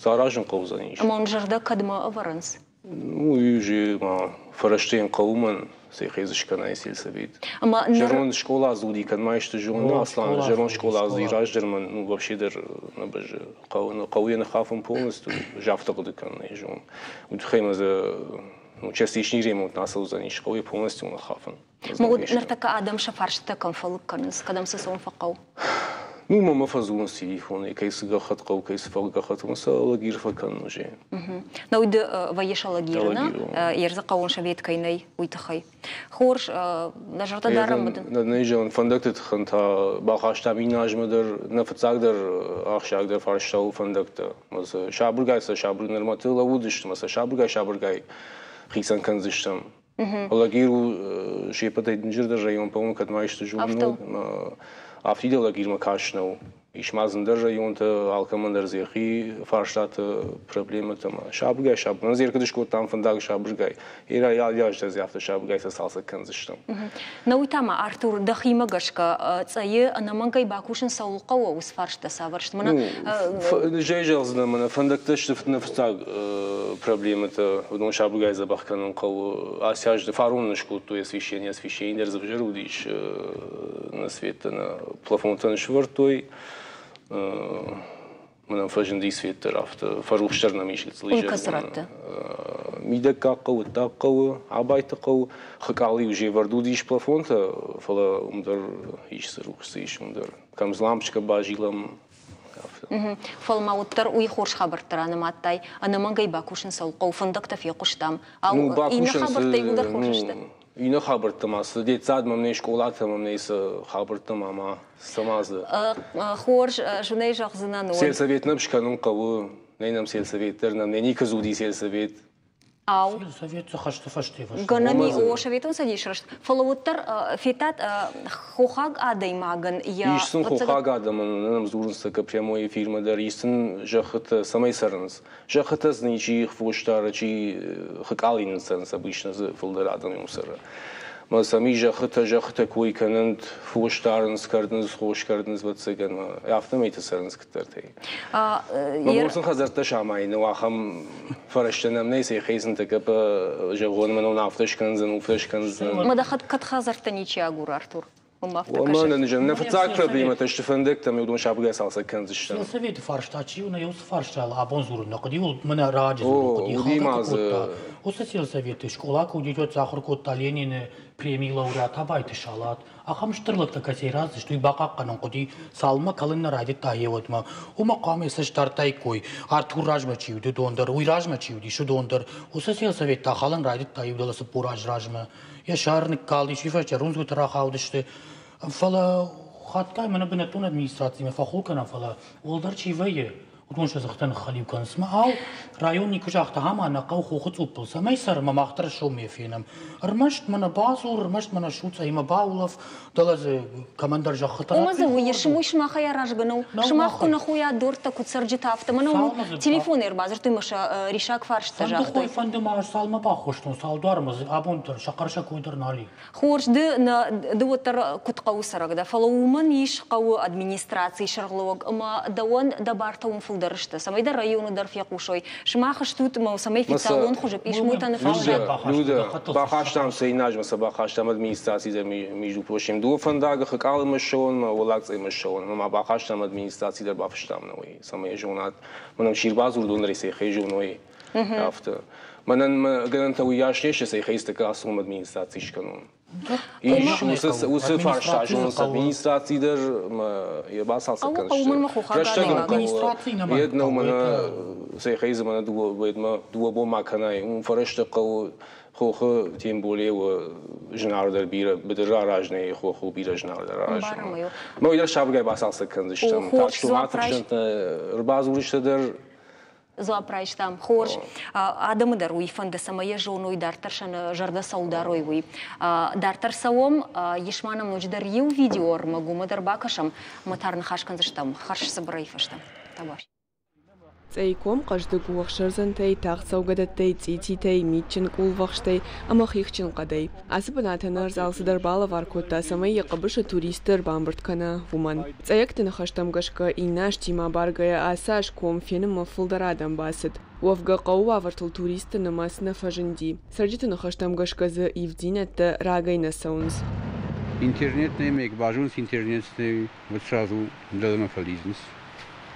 сӕ аразын хъӕудзӕнис. Ӕмӕ уын зӕрдӕ кӕдмӕ ӕвӕрынц? Ну, уый уже ма фӕрӕзтӕ йын хъӕуы мӕн, сӕхи дзы скӕнай сельсовет. Ӕмӕ Зӕронд скъоладзуди кӕд ма исты зоны, Аслан, зӕронд скъоладзуди раздӕр мӕн, ну, вообще дӕр нӕ бӕззы. Хъӕуы, хъӕуы йӕ ныххафын полностью, афтӕ хъуыды кӕнын ӕй зон. Уый тыххӕй мӕ дзы ну, частичный ремонт ацӕудзӕнис, хъӕуы йӕ полностью ныххафын. Ныртӕккӕ адӕм сӕ фарстытӕ кӕм фӕлыг кӕнынц, кӕдӕм сӕ цӕуын фӕхъӕуы? Ну, мӕмӕ фӕдзурынц телефонӕй, кӕй цы гӕххӕтт хъӕуы, кӕй цы фӕлгӕххӕтт, уым сӕ лагерь фӕкӕнын уже. Науд вӕййы лагеры, нӕ? Ерзы хъӕуон совет кӕй нӕй, уый тыххӕй. Хорз, нӕ зӕрдӕ дарӕм уыд. Нӕ зӕгъын, фӕндӕгты тыххӕн та бахастам иннӕ азмӕ дӕр, нӕ фыццагдӕр ахсджиагдӕр фарста у фӕндӕгтӕ. Сабыргай сӕ сабыр нырмӕ лӕууыдысты, ӕмӕ сӕ сабыргай-сабыргай хицӕн кӕндзыстӕм. Лагерь у се ппӕтӕй дынджырдӕр район, по-моему, кӕд ма исты зонын, афтид лагерьмӕ каст нӕу. Ис ма дзы ӕндӕр районтӕ, алкӕмӕн дӕр дзы йӕхи фарстаты, проблемӕтӕ ӕмӕ сабыргай сабыр. Ныр куыд скодтам фӕндаг сабыргай, Ирӕй алы аз дӕр дзы афтӕ сабыргай сӕ цалцӕг кӕндзыстӕм. Нӕ уый та ма, Артур, дӕхимӕ гӕсгӕ Цъӕйы ӕнӕмӕнгӕй бакусын цӕуыл хъӕуы, уыцы фарстытӕ цавӕр сты? Мӕнӕ Зӕй зӕгъдзынӕн, мӕнӕ фӕндӕгтӕ сты нӕ фыццаг проблемӕтӕ, уыдон сабыргай дзӕбӕх кӕнын хъӕуы. Ацы аз фарон скодтой освещение, освещение дӕр дзы ӕвзӕр уыдис, нӕ светтӕ, нӕ плафонтӕ сӕвӕрдтой. Мӕнӕн фӕзынди свет дӕр афтӕ, фӕрухсдӕр нӕм ис гыццыл изӕр. Кӕцы рӕтты? Мидӕггаг хъӕу, ӕддаг хъӕуы, Абайты хъӕу, Хыкъалы-иу зевӕрд уыдис плафонтӕ, фӕлӕ уым дӕр ис цы рухс дзы ис, уым дӕр. Кӕм дзы лампочкӕ базилӕм, афтӕ. Фӕлӕ ма уӕддӕр уый хорз хабӕрттӕ ранымадтай. Ӕнӕмӕнгӕй бакусын цӕуыл хъӕуы, фӕндӕгтӕ фехъуыстам. Ау, иннӕ хабӕрттӕ иууылдӕр хорз сты? Иннӕ хабӕрттӕ ма цы, детсад мӕм нӕй, скъолатӕ мӕм нӕй, цы хабӕрттӕ ма ма, цӕмӕ дзы. Хорз, зынӕй зӕгъдзынӕн уӕд. Сельсовет нӕм скӕнын хъӕуы, нӕй нӕм сельсовет дӕр, нӕм нӕ никуы уыди сельсовет. Ау. Совет цы хӕсты фӕсте фӕсте. Гӕнӕн о, Советон Цӕдис рӕзт. Фӕлӕ уӕддӕр федтат хохаг адӕймагӕн йӕ... Ис сын хохаг адӕмӕн, нӕм дзурынц такӕ прямой эфирмӕ дӕр, ис сын зӕххытӕ, цӕмӕй цӕрынц. Зӕххытӕ дзы чи фос дары, чи хыкъалины цӕрынц, обычно дзы фылдӕр адӕм уым цӕры. Мӕ сӕм и зӕххытӕ, зӕххытӕ кой кӕнынт, фос дарынц, кӕрдынц, хос кӕрдынц, ӕвӕццӕгӕн, афтӕмӕйты цӕрынц куыддӕртӕй. Мӕ бон сын хӕдзӕрттӕ самайын у, ахӕм фӕрӕзтӕ нӕм нӕй, сӕ хӕцынтӕ кӕпӕ зӕгъон, мӕнӕн афтӕ скӕндзӕн, уфтӕ скӕндзӕн. Мӕ дӕхӕдӕг кӕд хӕдзӕрттӕ ничи агуры, Артур? Нӕ фыццаг проблемӕтӕ сты фӕндӕгтӕ, уыдон сабыргай цалцӕг кӕндзыстӕм. Советы фарста чи у, нӕ уыцы фарстайыл абон дзурын нӕ хъуыди, мӕнӕ раджы дзурын хъуыди, халгӕ кодта. Уыцы сельсоветы скъола куы уыди, уӕд ахуыр кодта Ленины премийы лауреат Абайты Салат. Ахӕм стыр лӕгтӕ кӕцӕй рацыдысты, уый бахъахъхъӕнын хъуыди, цалынмӕ кӕлын нӕ райдыдта йеуӕдмӕ. Уымӕ хъуамӕ цӕст дардтаиккой, Артур размӕ чи уыд, уыдон дӕр, уый размӕ чи уыдис, уыдон дӕр. Уыцы сельсовет та халын райдыдта иу дӕлӕ 40 азы размӕ. Йӕ сӕр ныккалдис, уый фӕстӕ рудзгуыты рахаудысты. Фӕлӕ хатгай мӕнӕ бынӕттон администрацимӕ фӕхуыл кӕнӕм, фӕлӕ уӕлдӕр чи вӕййы, уыдон сӕ дзыхтӕ ныххӕлиу кӕнынц. Мӕ ау, район никуы загъта, ама нӕ хъӕу хохы цъуппыл, цӕмӕй цӕрӕм ӕмӕ мах дӕр соммӕ фенӕм. Ӕрмӕст мӕнӕ бадзур, ӕрмӕст мӕнӕ суцъӕимӕ баулӕф, дӕлӕ дзы кӕмӕндӕр зӕххытӕ Ома дзы уый уый сымахӕй аразгӕ нӕу. Сымах куы нӕ хойат дуртӕ, куыд цӕрджытӕ, афтӕ мӕнӕ телефонӕй ӕрбадзырдтой мӕ сӕ риссаг фарстытӕ загътой. Фӕнды хой, фӕнды ма цалмӕ баххуыстон, цал дуармӕ дзы абон дӕр сӕ хъӕр сӕ кой дӕр нал и. Хорз, ды нӕ ды уӕддӕр куыд хъӕуы цӕрӕг дӕ, фӕлӕ уымӕн ис хъӕуы администрацийы сӕргълӕууӕг ӕмӕ дӕуӕн дӕ бартӕ уым фылдӕр сты, цӕмӕй дӕ районы дӕр фехъусой. Сымах стут ӕмӕ цӕмӕй официалон хуызы писмотӕ ныффыссат. Людӕ, бахастам сӕ инназмӕ сӕ бахастам администрацийы дӕр между прочим. Дыууӕ фӕндагы Хыкъалымӕ ссӕуынмӕ, Уӕллаг-Цъӕймӕ ссӕуынмӕ ма бахастам администраци дӕр бафыстам нӕ уый, цӕмӕй зонат. Мӕнӕн чи рбадзурдон рейсӕй хезоной, афтӕ. Мӕнӕн мӕ гӕнӕнтӕ уыйас не сты, цӕй хӕцты кӕцон администраци скӕнон. Ис уыцы фарста зонынц администраци дӕр йӕ бацалцӕг кӕндзысты. Рӕстӕг хъӕуы. Йед нӕу мӕнӕ цехӕй дзы мӕнӕ дыууӕ бонмӕ кӕнай, уым фӕрӕзтӕ хъӕуы хохы тем более зынаргъдӕр бирӕ быдыры аразынӕй хохы бирӕ зынаргъдӕр аразын. Мӕ уый дӕр сабыргай бацалцӕг кӕндзыстӕм. Так что ма тыхсӕнт ӕрбадзурджытӕ дӕр Дзуапп райстам. Хорз. Адӕмы дӕр уый фӕнды, цӕмӕй йӕ зоной, дарддӕр сӕ зӕрдӕ цӕуыл дарой, уый. Дарддӕр цӕуӕм, ис ма нӕм ноджыдӕр иу видеоӕрмӕг, уымӕ дӕр бакӕсӕм ӕмӕ та ныхас кӕндзыстӕм хӕрзцыбырӕй фӕстӕ. Табуафси. Цъӕйком хъӕздыг у ӕхсӕрдзӕнтӕй, тагъд цӕугӕдӕттӕй, цъититӕй, митджын къулвӕхстӕй ӕмӕ хихджын хъӕдӕй. Ацы бынатӕн ӕрдз алцыдӕр балӕвар кодта, цӕмӕй йӕ хъӕбысы туристты ӕрбамбырд кӕна, уымӕн. Цъӕйӕгты ныхӕстӕм гӕсгӕ, иннӕ азтимӕ абаргӕйӕ ацы аз ком фенынмӕ фылдӕр адӕм бацыд. Уӕвгӕ, хъӕуы уавӕртыл туристты нымӕц нӕ фӕзынди. Цӕрджыты ныхӕстӕм гӕсгӕ дзы ивддзинӕдтӕ рагӕй нӕ цӕуынц. Интернет нӕм базонынц интернет, вот сразу дӕлӕмӕ фӕлидзынц.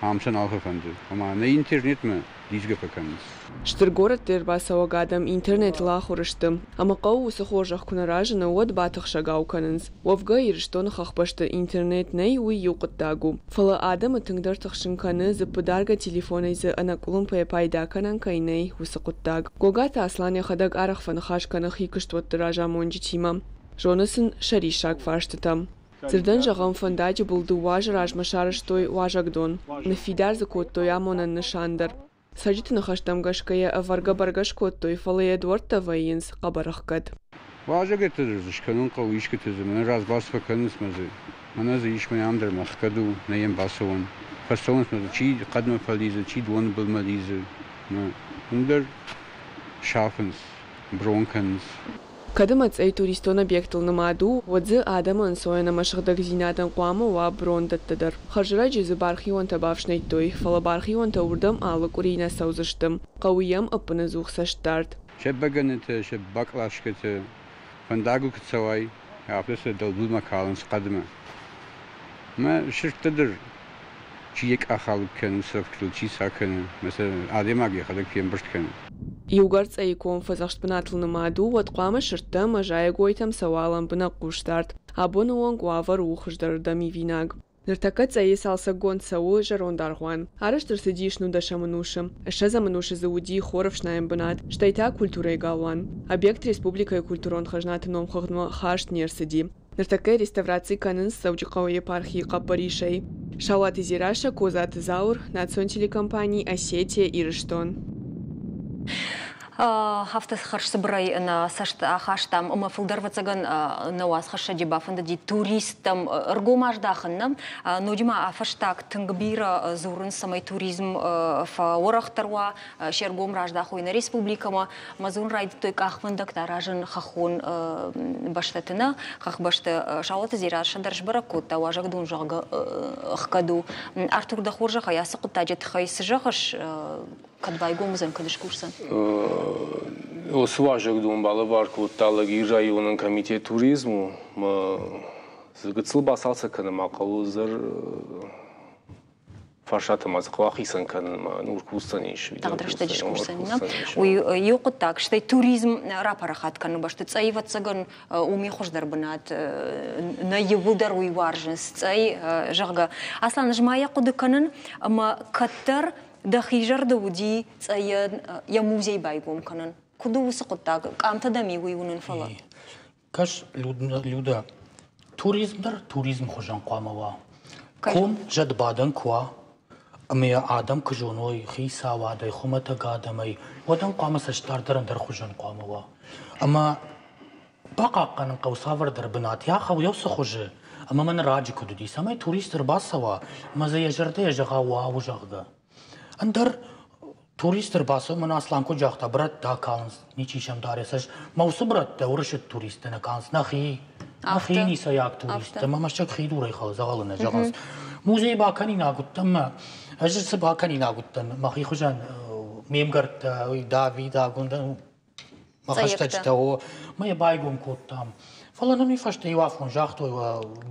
Ам сӕ нал фӕфӕнды. Ома нӕ интернетмӕ лидзгӕ фӕкӕнынц. Стыр горӕтты ӕрбацӕуӕг адӕм интернетыл ахуыр сты, ӕмӕ хъӕуы уыцы хорзӕх куы нӕ разыны, уӕд батыхсӕгау кӕнынц. Уӕвгӕ, Ирыстоны хӕхбӕсты интернет нӕй, уый иу хъуыддаг у. Фӕлӕ адӕмы тынгдӕр тыхсын кӕны, дзыппыдаргӕ телефонӕй дзы ӕнӕкъуылымпыйӕ пайда кӕнӕн кӕй нӕй, уыцы хъуыддаг. Гогаты Аслан йӕхӕдӕг арӕх фӕныхас кӕны хи куыстуӕтты разамонджытимӕ. Зоны сын сӕ риссаг фарстытӕ. Дзырдӕн зӕгъӕм, фӕндаджы был дыууӕ азы размӕ сарӕзтой уазӕгдон. Ныффидар дзы кодтой амонӕн нысан дӕр. Цӕрджыты ныхӕстӕм гӕсгӕ йӕ ӕвӕргӕ бӕргӕ скодтой, фӕлӕ йӕ дуӕрттӕ вӕййынц хъӕбӕрӕхгӕд. Уазӕгӕтты дзы скӕнын хъӕуы искуыты дзы, мӕнӕ разбас фӕкӕнынц мӕ дзы. Мӕнӕ дзы ис мӕ ам дӕр мӕ хгӕд у, нӕ йӕм бацӕуӕн. Фӕцӕуынц мӕ дзы, чи хъӕдмӕ фӕлидзы, чи доны былмӕ лидзы. Уым дӕр сафынц, брон кӕнынц. Кӕд ӕмӕ Цъӕй туристон объектыл нымад у, уӕд дзы адӕмы ӕнцойӕн ӕмӕ сыгъдӕгдзинадӕн хъуамӕ уа брондӕттӕ дӕр. Хӕрзӕрӕджы дзы бархионтӕ бафснайдтой, фӕлӕ бархионтӕ уырдӕм алы къуыри нӕ цӕудзысты. Хъӕуы йӕм ӕппынӕдзух цӕстдард. Сӕ бӕгӕнытӕ, сӕ баклашкӕтӕ фӕндагыл куы цӕуай, афтӕ сӕ дӕлбылмӕ калынц хъӕдмӕ. Мӕ сырдтӕ дӕр чи йӕ къахалыг кӕны, сӕфтыл чи ца кӕны, мӕ сӕ адӕймаг йӕхӕдӕг фембырд кӕны. Иугӕр Цъӕйы ком фӕдзӕхст бынатыл нымад у, уӕд хъуамӕ сырдтӕ ӕмӕ зайӕгойтӕм цӕуа лӕмбынӕг хъусдард. Абоны онг уавӕр у хуыздӕрырдӕм ивинаг. Ныртӕккӕ Цъӕйы цалцӕггонд цӕуы зӕронд аргъуан. Арӕзт ӕрцыдис нудӕсӕм ӕнусы. Ссӕдзӕм ӕнусы дзы уыди хорӕфснайӕн бынат, стӕй та культурӕйы галуан. Объект республикӕйы культурон хӕзнаты номхыгъдмӕ хаст не рцыди. Ныртӕккӕ реставраци кӕнынц Дзӕуджыхъӕуы епархийы хъӕппӕрисӕй. Сауаты Дзерассӕ, Козаты Зауыр, национ телекомпани «Осетия-Ирыстон». Афтӕ хӕрзцыбырӕй нӕ цӕст ахастам ӕмӕ фылдӕр ӕвӕццӕгӕн нӕ уацхӕссӕджы бафӕндыди туристтӕм ӕргом аздахын нӕ. Ноджы ма фӕстаг тынг бирӕ дзурынц, цӕмӕй туризм фӕуӕрӕхдӕр уа, се ргом раздахой нӕ республикӕмӕ. Мӕ дзурын райдыдтой къахвӕндӕгтӕ аразын хӕххон бӕстӕты нӕ. Хӕхбӕсты Саулаты Дзерассӕ дӕр сбӕрӕг кодта, уазӕгдон, зӕгъгӕ, ӕхгӕд у. Артур, дӕ хорзӕхӕй, ацы хъуыддаджы тыххӕй цы зӕгъыс? Кӕд байгом уыдзӕн, кӕд скусдзӕн? Уыцы уазӕгдон балӕвар кодта Лагерь районон комитет туризму. Гыццыл бацалцӕг кӕнын ма хъӕуы дзыр фарстатӕ ма дзы хъуа хицӕн кӕнынмӕ нур кусдзӕн ис. Тагъд рӕстӕджы скусдзӕн. Уый иу хъуыддаг, стӕй туризм рапарахат кӕныны бӕсты цъӕй ӕвӕццӕгӕн уым хуыздӕр бынат нӕ иууылдӕр уый уарзынц цъӕй, зӕгъгӕ. Аслан, ӕз ма йӕ хъуыды кӕнын, ӕмӕ кӕддӕр дӕхи зӕрды уыди цъӕйӕн йӕ музей байгом кӕнын. Куыд у уыцы хъуыддаг? Къамтӕ дӕм-иу уый уынын, фӕлӕ. Кӕс, Люда, туризм дӕр туризм хуызӕн хъуамӕ уа. Ком зӕдбадӕн куы уа, ӕмӕ йӕ адӕм куы зоной хицауадӕй, хуымӕтӕг адӕмӕй, уӕд ӕм хъуамӕ цӕстдард дӕр ӕндӕр хуызӕн хъуамӕ уа. Ӕмӕ бахъахъхъӕнын хъӕуы цавӕрдӕр бынат, йӕ хъӕуы цы хуызы, ӕмӕ мӕн раджы куыд уыди, цӕмӕй турист ӕрбацӕуа ӕмӕ дзы йӕ зӕрдӕ йӕ зӕгъа уау, зӕгъгӕ. Ӕндӕр турист ӕрбацӕуы, мӕнӕ Аслан куыд загъта, брӕттӕ акалынц, ничи сӕм дары сӕ. Мӕ уыцы брӕттӕ уырысы туристтӕ нӕ калынц, нӕхи, нӕхи ницӕйаг туристтӕ, мӕ мӕстӕг хи дурӕй дзӕгъӕлы нӕ зӕгъынц. Музей бакӕнинаг уыдтӕн мӕ, ӕз цы бакӕнинаг уыдтӕн, мӕхи хуызӕн ме мгӕрттӕ, Давид, Агундӕ, мӕ хӕстӕджытӕ, о, мӕ йӕ байгом кодтам. Фӕлӕ нын уый фӕстӕ иу афон загътой,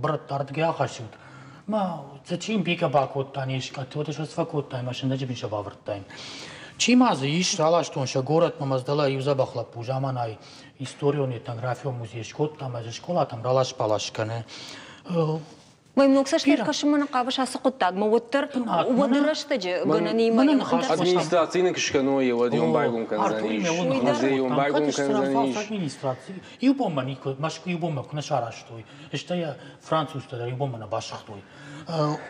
брӕттӕ ардыгӕй ахӕссут. Мӕ зачем бикӕ бакодта не скъӕт, уӕд ӕз фӕкодтай, мӕ сынӕджы бын сӕ бавӕрдтаин. Чи ма дзы ис, раластон сӕ горӕтмӕ Мӕздӕлӕ иу дзӕбӕх лӕппу заманай историон этнографион музей скодта ӕмӕ дзы скъолатӕм ралас-балас кӕны. Мӕм ног цӕстӕй ӕркӕсынмӕ нӕ хъавыс ацы хъуыддагмӕ, уӕддӕр уӕды рӕстӕджы гӕнӕнимӕ Администраци нын куы скӕной, уӕд йон байгом кӕндзӕнис. Музей йон байгом кӕндзӕнис. Администраци иу бонмӕ никуы, Мӕскуы иу бонмӕ куы нӕ сарӕзтой, стӕй французтӕ дӕр иу бонмӕ нӕ басыгътой.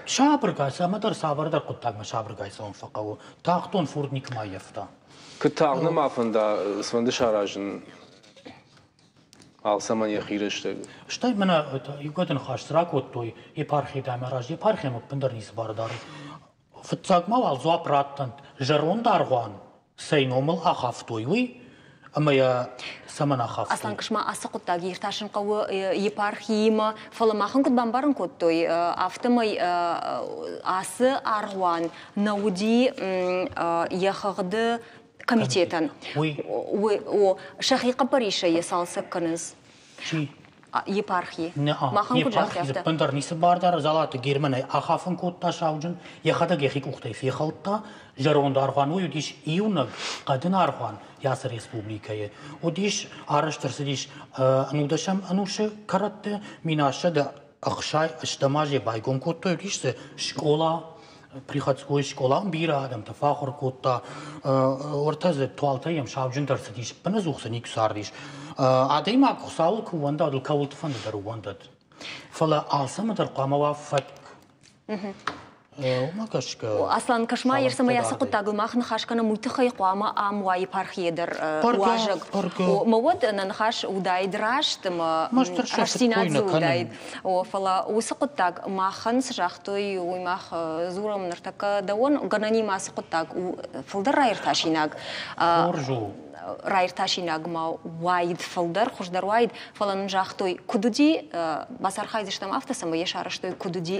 Сабыргай, цӕмӕдӕр цавӕрдӕр хъуыддагмӕ сабыргай цӕуын фӕхъӕуы. Тагъддон фурд никуы ма ӕййӕфта. Куыд тагъд нӕма фӕнда цыфӕнды саразын, алцӕмӕн йӕхи рӕстӕг. Стӕй мӕнӕ иугӕды ныхас цы ракодтой епархийы дӕм раз, епархийӕн ӕппындӕр ницы бар дары. Фыццаг ма уал дзуапп раттӕнт, зӕронд аргъуан цӕй номыл ахафтой, уый ӕмӕ йӕ цӕмӕн ахафтой? Аслан, ма ацы хъуыддаг иртасын хъӕуы епархиимӕ, фӕлӕ махӕн куыд бамбарын кодтой, афтӕмӕй ацы аргъуан нӕ уыди йӕ хыгъды комитетӕн. Уый? О, сӕхи хъӕппӕрисӕй йӕ цалцӕг кӕнынц. Чи? Епархи. Махӕн куыд загътай, афтӕ. Ӕппындӕр ницы бар дары Дзалаты Германӕй ахафын кодта сауджын, йӕхӕдӕг йӕхи къухтӕй фехӕлдта. Зӕронд аргъуан уый уыдис иунӕг хъӕдын аргъуан ацы республикӕйы. Уыдис, арӕзт ӕрцыдис ӕнудӕсӕм ӕнусы кӕрӕтты, 1660 азы байгом кодтой, уыдис дзы скъола, приходской скъола, бирӕ адӕмтӕ фӕахуыр кодта. Уӕртӕ дзы Туалтӕй йӕм сауджын дӕр цыдис, ӕппынӕдзух дзы никуы цардис. Адӕймаг Хуыцауыл куы ууӕнда, уӕд ыл кӕуылты фӕнды дӕр ууӕндӕд. Фӕлӕ алцӕмӕ дӕр хъуамӕ уа фӕтк. Уымӕ гӕсгӕ. Аслан, кӕс-ма, ерсӕмӕ ацы хъуыддагыл мах ныхас кӕнӕм, уый тыххӕй хъуамӕ ам уа епархийы дӕр уазӕг. Мӕ уӕд нӕ ныхас уыдаид раст ӕмӕ рӕстдзинад дзы уыдаид. О, фӕлӕ уыцы хъуыддаг махӕн цы загътой, уый мах дзурӕм ныртӕккӕ дӕуӕн. Гӕнӕнимӕ ацы хъуыддаг у фылдӕр раиртасинаг. Хорз у. Раиртасинаг ма уаид фылдӕр, хуыздӕр уаид, фӕлӕ нын загътой, куыд уыди, бацархайдзыстӕм афтӕ, цӕмӕй йӕ сарӕзтой, куыд уыди,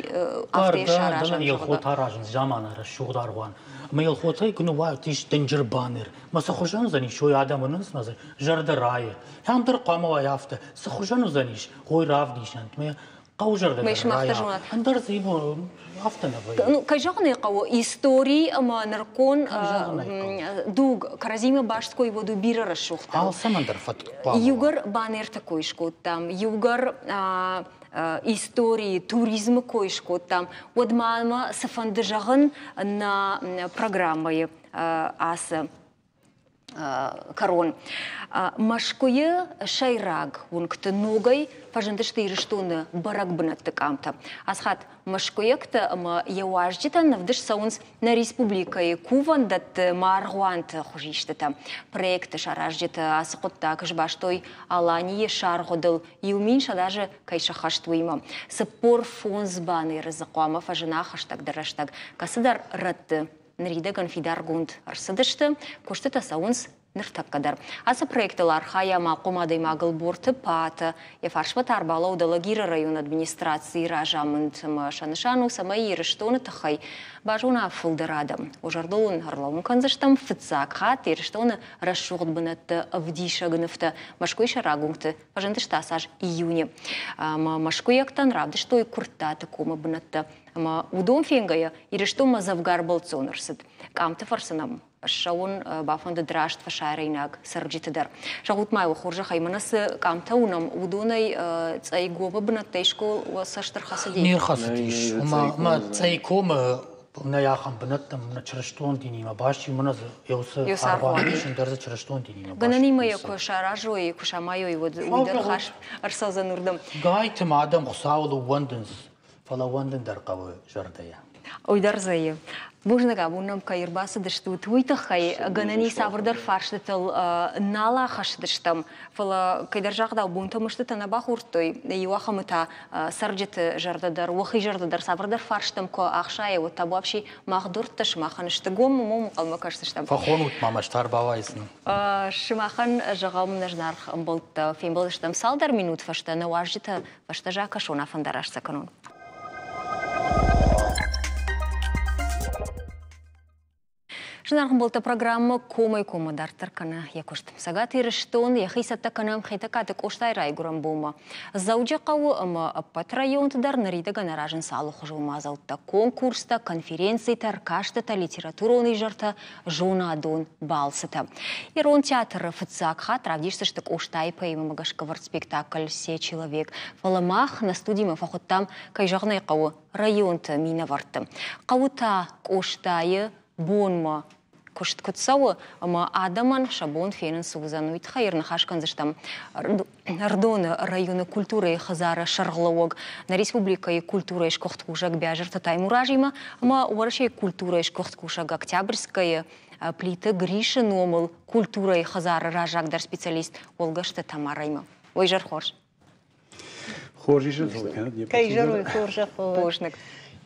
афтӕ йӕ саразӕм. Елхот аразынц замана рӕсугъд аргъуан. Ӕмӕ Елхотӕй куы ныууадис дынджыр баннер, мӕ цы хуызӕн уыдзӕнис, уый адӕм уынынц, мӕ дзы зӕрдӕ райы. Ам дӕр хъуамӕ уай афтӕ, цы хуызӕн уыдзӕнис, хой равдисӕнт, мӕ хъӕуы зӕрдӕ дӕр райа. Ӕндӕр дзы афтӕ нӕ вӕййы. Ну, кӕй зӕгъын ӕй хъӕуы, истори ӕмӕ нырыккон дуг кӕрӕдзимӕ баст кой уӕд у бирӕ рӕсугъддӕр. Алцӕмӕн дӕр фӕтк хъуамӕ. Иугӕр баннерты кой скодтам, иугӕр историйы, туризмы кой скодтам, уӕд ма мӕ цыфӕнды зӕгъын нӕ программӕйы ацы кӕрон. Мӕскуыйы сӕйраг уынгты ногӕй фӕзындысты Ирыстоны бӕрӕг бынӕтты къамтӕ. Ацы хатт мӕскуыйӕгтӕ ӕмӕ йӕ уазджытӕн ӕвдыст цӕуынц нӕ республикӕйы кувӕндӕтты маргъуанты хуызистытӕ. Проекты саразджытӕ ацы хъуыддаг сбастой Аланийы саргъуыдыл 1100 азы кӕй сӕххӕст, уыимӕ. 45 баннеры дзы хъуамӕ фӕзына хӕстӕгдӕр рӕстӕг кӕцыдӕр рӕтты ныридӕгӕн фидаргонд ӕрцыдысты, куыстытӕ цӕуынц ныртӕккӕ дӕр. Ацы проектыл архайа махъом адӕймагыл Борты Пата, йӕ фарсмӕ та ӕрбалӕуд Алагиры районы администрацийы разамынд ӕмӕ сӕ нысан у, цӕмӕй Ирыстоны тыххӕй базона фылдӕр адӕм. Уӕ зӕрдыл уын ӕрлӕууын кӕндзыстӕм фыццаг хатт Ирыстоны рӕсугъд бынӕттӕ ӕвдисӕг нывтӕ Мӕскуыйы сӕйраг уынгты фӕзындысты ацы аз июны. Ӕмӕ мӕскуыйӕгтӕн равдыстой Куырттаты комы бынӕттӕ. Ӕмӕ уыдон фенгӕйӕ Ирыстонмӕ дзӕвгар бӕлццон ӕрцыд. Къамты фӕрцы нӕм ссӕуын бафӕндыд раст фӕсарӕйнаг цӕрджыты дӕр. Зӕгъут ма, уӕ хорзӕхӕй, мӕнӕ цы къамтӕ уынӕм, уыдонӕй Цъӕйгомы бынӕттӕй искуы цӕст ӕрхӕцыди? Не рхӕцыдис. Мӕ Цъӕйкомы нӕй ахӕм бынӕттӕм нӕ чырыстон динимӕ баст чи мӕнӕ дзы еусы аргъуан ис, ӕндӕр дзы чырыстон динимӕ баст. Гӕнӕнимӕ йӕ куы саразой, куы самайой, уӕд уый дӕр хаст ӕрцӕудзӕн уырдӕм. Гайты ма адӕм Хуыцауыл ӕууӕндынц, фӕлӕ уӕндын дӕр хъӕуы зӕрдӕйӕ. Уый дӕр зӕйы. Бузныг, абон нӕм кӕй ӕрбацыдыстут, уый тыххӕй гӕнӕн ис цавӕрдӕр фарстытыл нал ахӕсдыстӕм, фӕлӕ кӕйдӕр загъдау бонтӕ мыстытӕ нӕ бахордтой, иу ахӕмы та цӕрджыты зӕрдӕ дӕр, уӕхи зӕрдӕ дӕр цавӕрдӕр фарстӕм куы ӕхсайа, уӕд та вообще мах дуртӕ сымахӕн сты гом, уым ӕнхъӕлмӕ кӕсдзыстӕм. Фӕхонут ма мӕ стар бауайдзынӕн. Сымахӕн зӕгъӕм нӕ зынаргъ ӕмбӕлттӕ, фембӕлдыстӕм цалдӕр минут фӕстӕ нӕ уазджытӕ фӕстӕ закӕсон, афӕндараст сӕ кӕнон. Зынаргъ ӕмбӕлттӕ, программӕ комӕй-коммӕ дарддӕр кӕны йӕ куыст. Цӕгат Ирыстон йӕхи цӕттӕ кӕны Хетӕгкаты Къостайы райгуырӕн бонмӕ. Дзӕуджыхъӕуы ӕмӕ ӕппӕт районты дӕр ныридӕгӕн аразынц алыхуызон мадзӕлттӕ, конкурстӕ, конференцитӕ, ӕркастытӕ, литературон изӕртӕ, зонадон балцытӕ. Ирон театры фыццаг хатт равдисдзысты Къостайы поэмӕмӕ гӕсгӕ вӕрд спектакль «Се человек». Фӕлӕ мах нӕ студимӕ фӕхуыдтам, кӕй зӕгъын ӕй хъӕуы, районты минӕвӕртты. Хъӕуы та Къостайы бонмӕ куыст куыд цӕуы ӕмӕ адӕмӕн сӕ бон фенын цы уыдзӕн, уый тыххӕй ӕрныхас кӕндзыстӕм Ӕрыдоны районы культурӕйы хӕдзары сӕргълӕууӕг, нӕ республикӕйы культурӕйы сгуыхт кусӕг Бязырты Таймуразимӕ ӕмӕ Уӕрӕсейы культурӕйы сгуыхт кусӕг Октябрьскӕйы Плиты Грисы номыл культурӕйы хӕдзары раззагдӕр специалист Уӕлгӕсты Тамарӕимӕ. Уый зӕр хорз. Хорз изӕр кӕнӕд не Кӕй зӕрой хорзӕх Бузныг.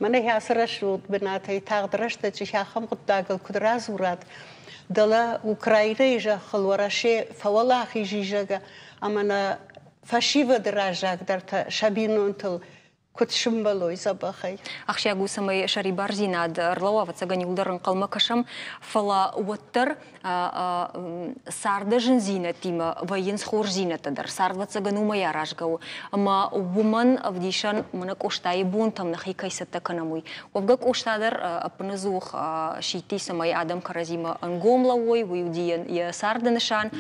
Мӕнӕ ацы рӕсугъд бынатӕй тагъд рӕстӕджы ахӕм хъуыддагыл куыд радзурат, дӕлӕ Украинӕйы зӕххыл Уӕрӕсе фӕуӕлахиз изӕгӕ ӕмӕ нӕ фӕсивӕды раззагдӕртӕ сӕ бинонтыл куыд сымбӕлой дзӕбӕхӕй. Ахсджиаг у, цӕмӕй сӕрибардзинад ӕрлӕууа, ӕвӕццӕгӕн, иуылдӕр ӕнхъӕлмӕ кӕсӕм, фӕлӕ уӕддӕр царды зындзинӕдтимӕ вӕййынц хорздзинӕдтӕ дӕр. Цард, ӕвӕццӕгӕн, уымӕй аразгӕ у. Ӕмӕ уымӕн ӕвдисӕн мӕнӕ Къостайы бонтӕм нӕхи кӕй цӕттӕ кӕнӕм, уый. Уӕвгӕ Къоста дӕр ӕппынӕдзух сидти, цӕмӕй адӕм кӕрӕдзимӕ ӕнгом лӕууой, уый уыди йӕ царды нысан.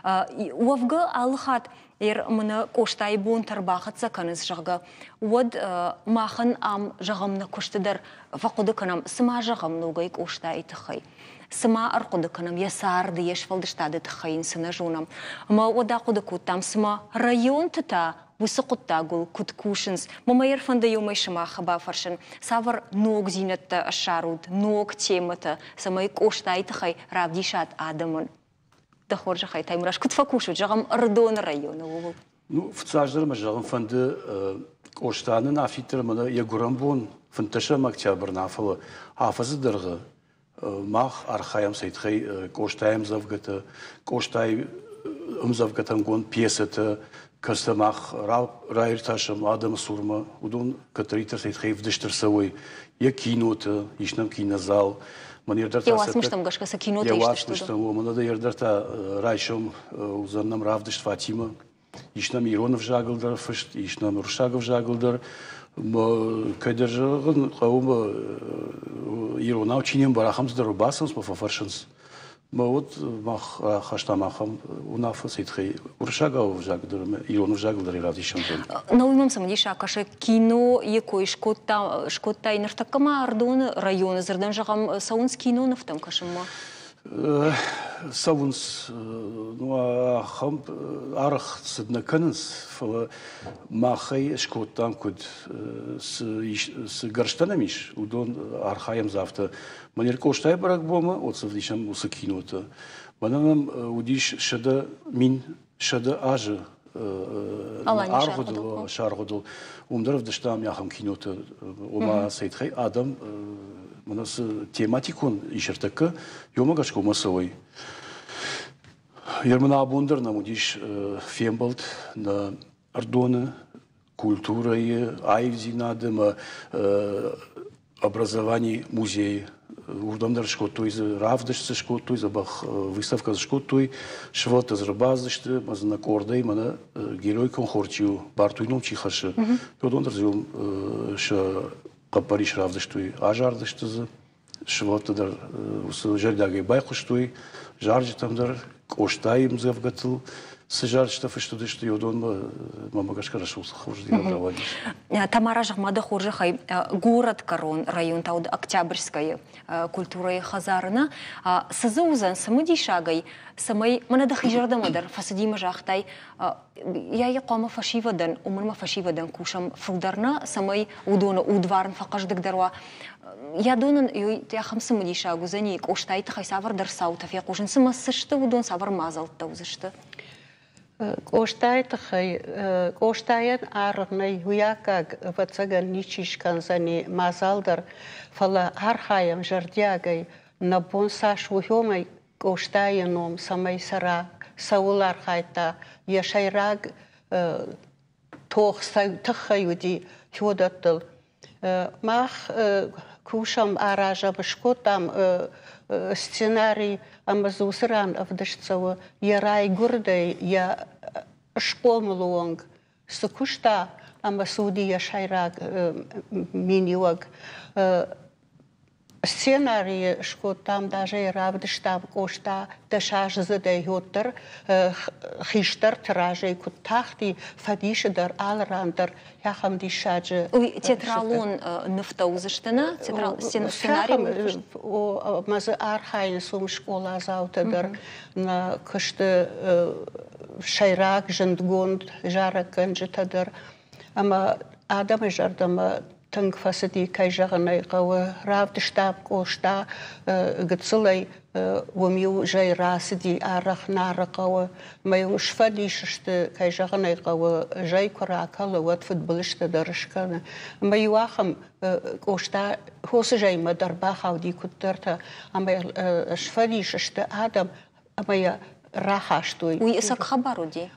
Уӕвгӕ алы хатт мӕнӕ Къостайы бонтӕ ӕрбахӕццӕ кӕнынц, зӕгъгӕ, уӕд махӕн ам, зӕгъӕм, нӕ куысты дӕр фӕхъуыды кӕнӕм, цы ма зӕгъӕм ногӕй Къостайы тыххӕй. Цы ма ӕрхъуыды кӕнӕм йӕ царды, йе сфӕлдыстады тыххӕй йын цы нӕ зонӕм. Ӕмӕ уӕд ахъуыды кодтам, цыма районты та уыцы хъуыддагыл куыд кусынц. Мӕ ӕрфӕнды иумӕ сымах бафӕрсын, цавӕр ногдзинӕдтӕ ссарут, ног темӕтӕ, цӕмӕй Къостайы тыххӕй равдисат адӕмӕн. Дӕ хорзӕхӕй, Таймураз, куыд фӕкусут, зӕгъӕм, Ӕрыдоны районы ууыл? Ну, фыццаджыдӕр мӕ зӕгъын фӕнды, Къоста нын афиддӕр мӕнӕ йӕ гуырӕн бон 15 октябрь нӕ, фӕлӕ афӕдзы дӕргъы мах архайӕм сӕ тыххӕй Къостайы ӕмдзӕвгӕтӕ, Къостайы ӕмдзӕвгӕтӕмгонд пьесӕтӕ, кӕцытӕ мах раиртасӕм адӕмы цурмӕ, уыдон кӕддӕриддӕр сӕ тыххӕй ӕвдыст ӕрцӕуой йӕ киноты, ис нӕм кинозал. Мӕн дӕр та Йӕ уацмыстӕм гӕсгӕ цы кинотӕ ист сты? Йӕ уацмыстӕм, уымӕн дӕр та райсом уыдзӕн нӕм равдыст Фатимӕ. Ис нӕм ирон ӕвзагыл дӕр фыст, ис нӕм уырыссаг ӕвзагыл дӕр. Кӕйдӕр зӕгъын хъӕуы, иронау чи не мбары, ахӕм цыдӕр бацӕуынц мӕ фӕфӕрсынц. Мӕ уӕд мах рахастам ахӕм уынаффӕ цӕй тыххӕй уырыссагау ӕвзаг дӕр ӕмӕ ирон ӕвзагыл дӕр равдисӕм. Науы мӕм цымыдисаг кӕсы, кинойы кой скодта, скодтай ныртӕккӕ ма Ӕрыдоны районы дзырдӕн зӕгъӕм, цӕуынц кинонывтӕм кӕсынмӕ? Цӕуынц, ну, ахӕм арӕх цыд нӕ кӕнынц, фӕлӕ махӕй скодтам куыд, цы гӕрзтӕ нӕм ис, уыдон архайӕм дзы афтӕ. Мӕнӕ Къостайы бӕрӕгбонмӕ отзывдисӕм уыцы кинотӕ. Мӕнӕ нӕм уыдис 100 100 азы аргъуыдыл, саргъуыдыл. Уым дӕр ӕвдыстам ахӕм кинотӕ, ома цӕй тыххӕй адӕм мӕнӕ цы тематикон ис ӕртӕккӕ, уымӕ гӕсгӕ уымӕ цӕуой. Ермын абон дӕр нӕм уыдис фембӕлд нӕ Ӕрдоны культурӕйы, аивдзинады ӕмӕ образований музейы. Уырдӕм дӕр скодтой дзы равдыст дзы скодтой, дзӕбӕх выставкӕ дзы скодтой. Сывӕллӕттӕ дзы ӕрбацыдысты, ӕмӕ дзы нӕ къордӕй мӕнӕ геройкон хор чи у, Бартуйы ном чи хӕссы, уыдон дӕр дзы сӕ хъӕппӕрис равдыстой, азардысты дзы. Сывӕллӕттӕ дӕр уыцы зӕрдиагӕй байхъуыстой зарджытӕм дӕр, Къостайы ӕмдзӕвгӕтыл цы зарджытӕ фыст уыдысты, уыдонмӕ мӕнмӕ гӕсгӕ рӕсугъд хорздзинад рауадис. Тамара, зӕгъ-ма дӕ хорзӕхӕй, горӕтгӕрон район та уыд Октябрьскӕйы культурӕйы хӕдзары нӕ? Цы дзы уыдзӕн цымыдисагӕй, цӕмӕй мӕнӕ дӕхи зӕрдӕмӕ дӕр фӕцыди мӕ загътай, йӕ хъуамӕ фӕсивӕдӕн, уымӕн ӕмӕ фӕсивӕдӕн кусӕм фылдӕр нӕ, цӕмӕй уыдоны удварн фӕхъӕздыгдӕр уа. Йӕ донӕн ахӕм цымыдисаг уыдзӕни, Къостайы тыххӕй цавӕрдӕр цаутӕ фехъусын, цымӕ цы сты уыдон, цавӕр мадзӕлттӕ уыдзысты? Къостайы тыххӕй Къостайӕн аргъ нӕй, уый аккаг, ӕвӕццӕгӕн, ничи скӕндзӕни мадзал дӕр, фӕлӕ архайӕм зӕрдиагӕй, нӕ бон цас у, уымӕй Къостайы ном цӕмӕй цӕра, цӕуыл архайдта, йӕ сӕйраг тох цӕй тыххӕй уыди, уыдӕттыл. Мах кусӕм, аразӕм, скодтам сценарий ӕмӕ дзы уыцы ран ӕвдыст цӕуы йӕ райгуырдӕй йӕ схъомылы онг цы куыста ӕмӕ цы уыди йӕ сӕйраг миниуӕг. Сценарийы скодтам, даже йӕ равдыстам Къоста дӕсаздзыдӕй уӕддӕр хистӕрты разӕй куыд тахти, фӕдисы дӕр, алы ран дӕр ахӕм диссаджы. Уый театралон нывтӕ уыдзысты, нӕ? Сценарий Мӕ дзы архайынц уым скъоладзаутӕ дӕр. Нӕ куысты сӕйраг зындгонд зарӕггӕнджытӕ дӕр. Ӕмӕ адӕмы зӕрдӕмӕ тынг фӕцыди, кӕй зӕгъын ӕй хъӕуы, равдыста Къоста гыццылӕй, уым-иу зӕй рацыди арӕх Нары хъӕуы. Ӕмӕ-иу сфӕдис сты, кӕй зӕгъын ӕй хъӕуы, зӕй куы ракӕлы, уӕд фыдбылызтӕ дӕр скӕны. Ӕмӕ-иу ахӕм Къоста хосы зӕймӕ дӕр бахауди куыддӕртӕ, ӕмӕ сфӕдис сты адӕм ӕмӕ йӕ рахастой. Уый ӕцӕг хабар уыди?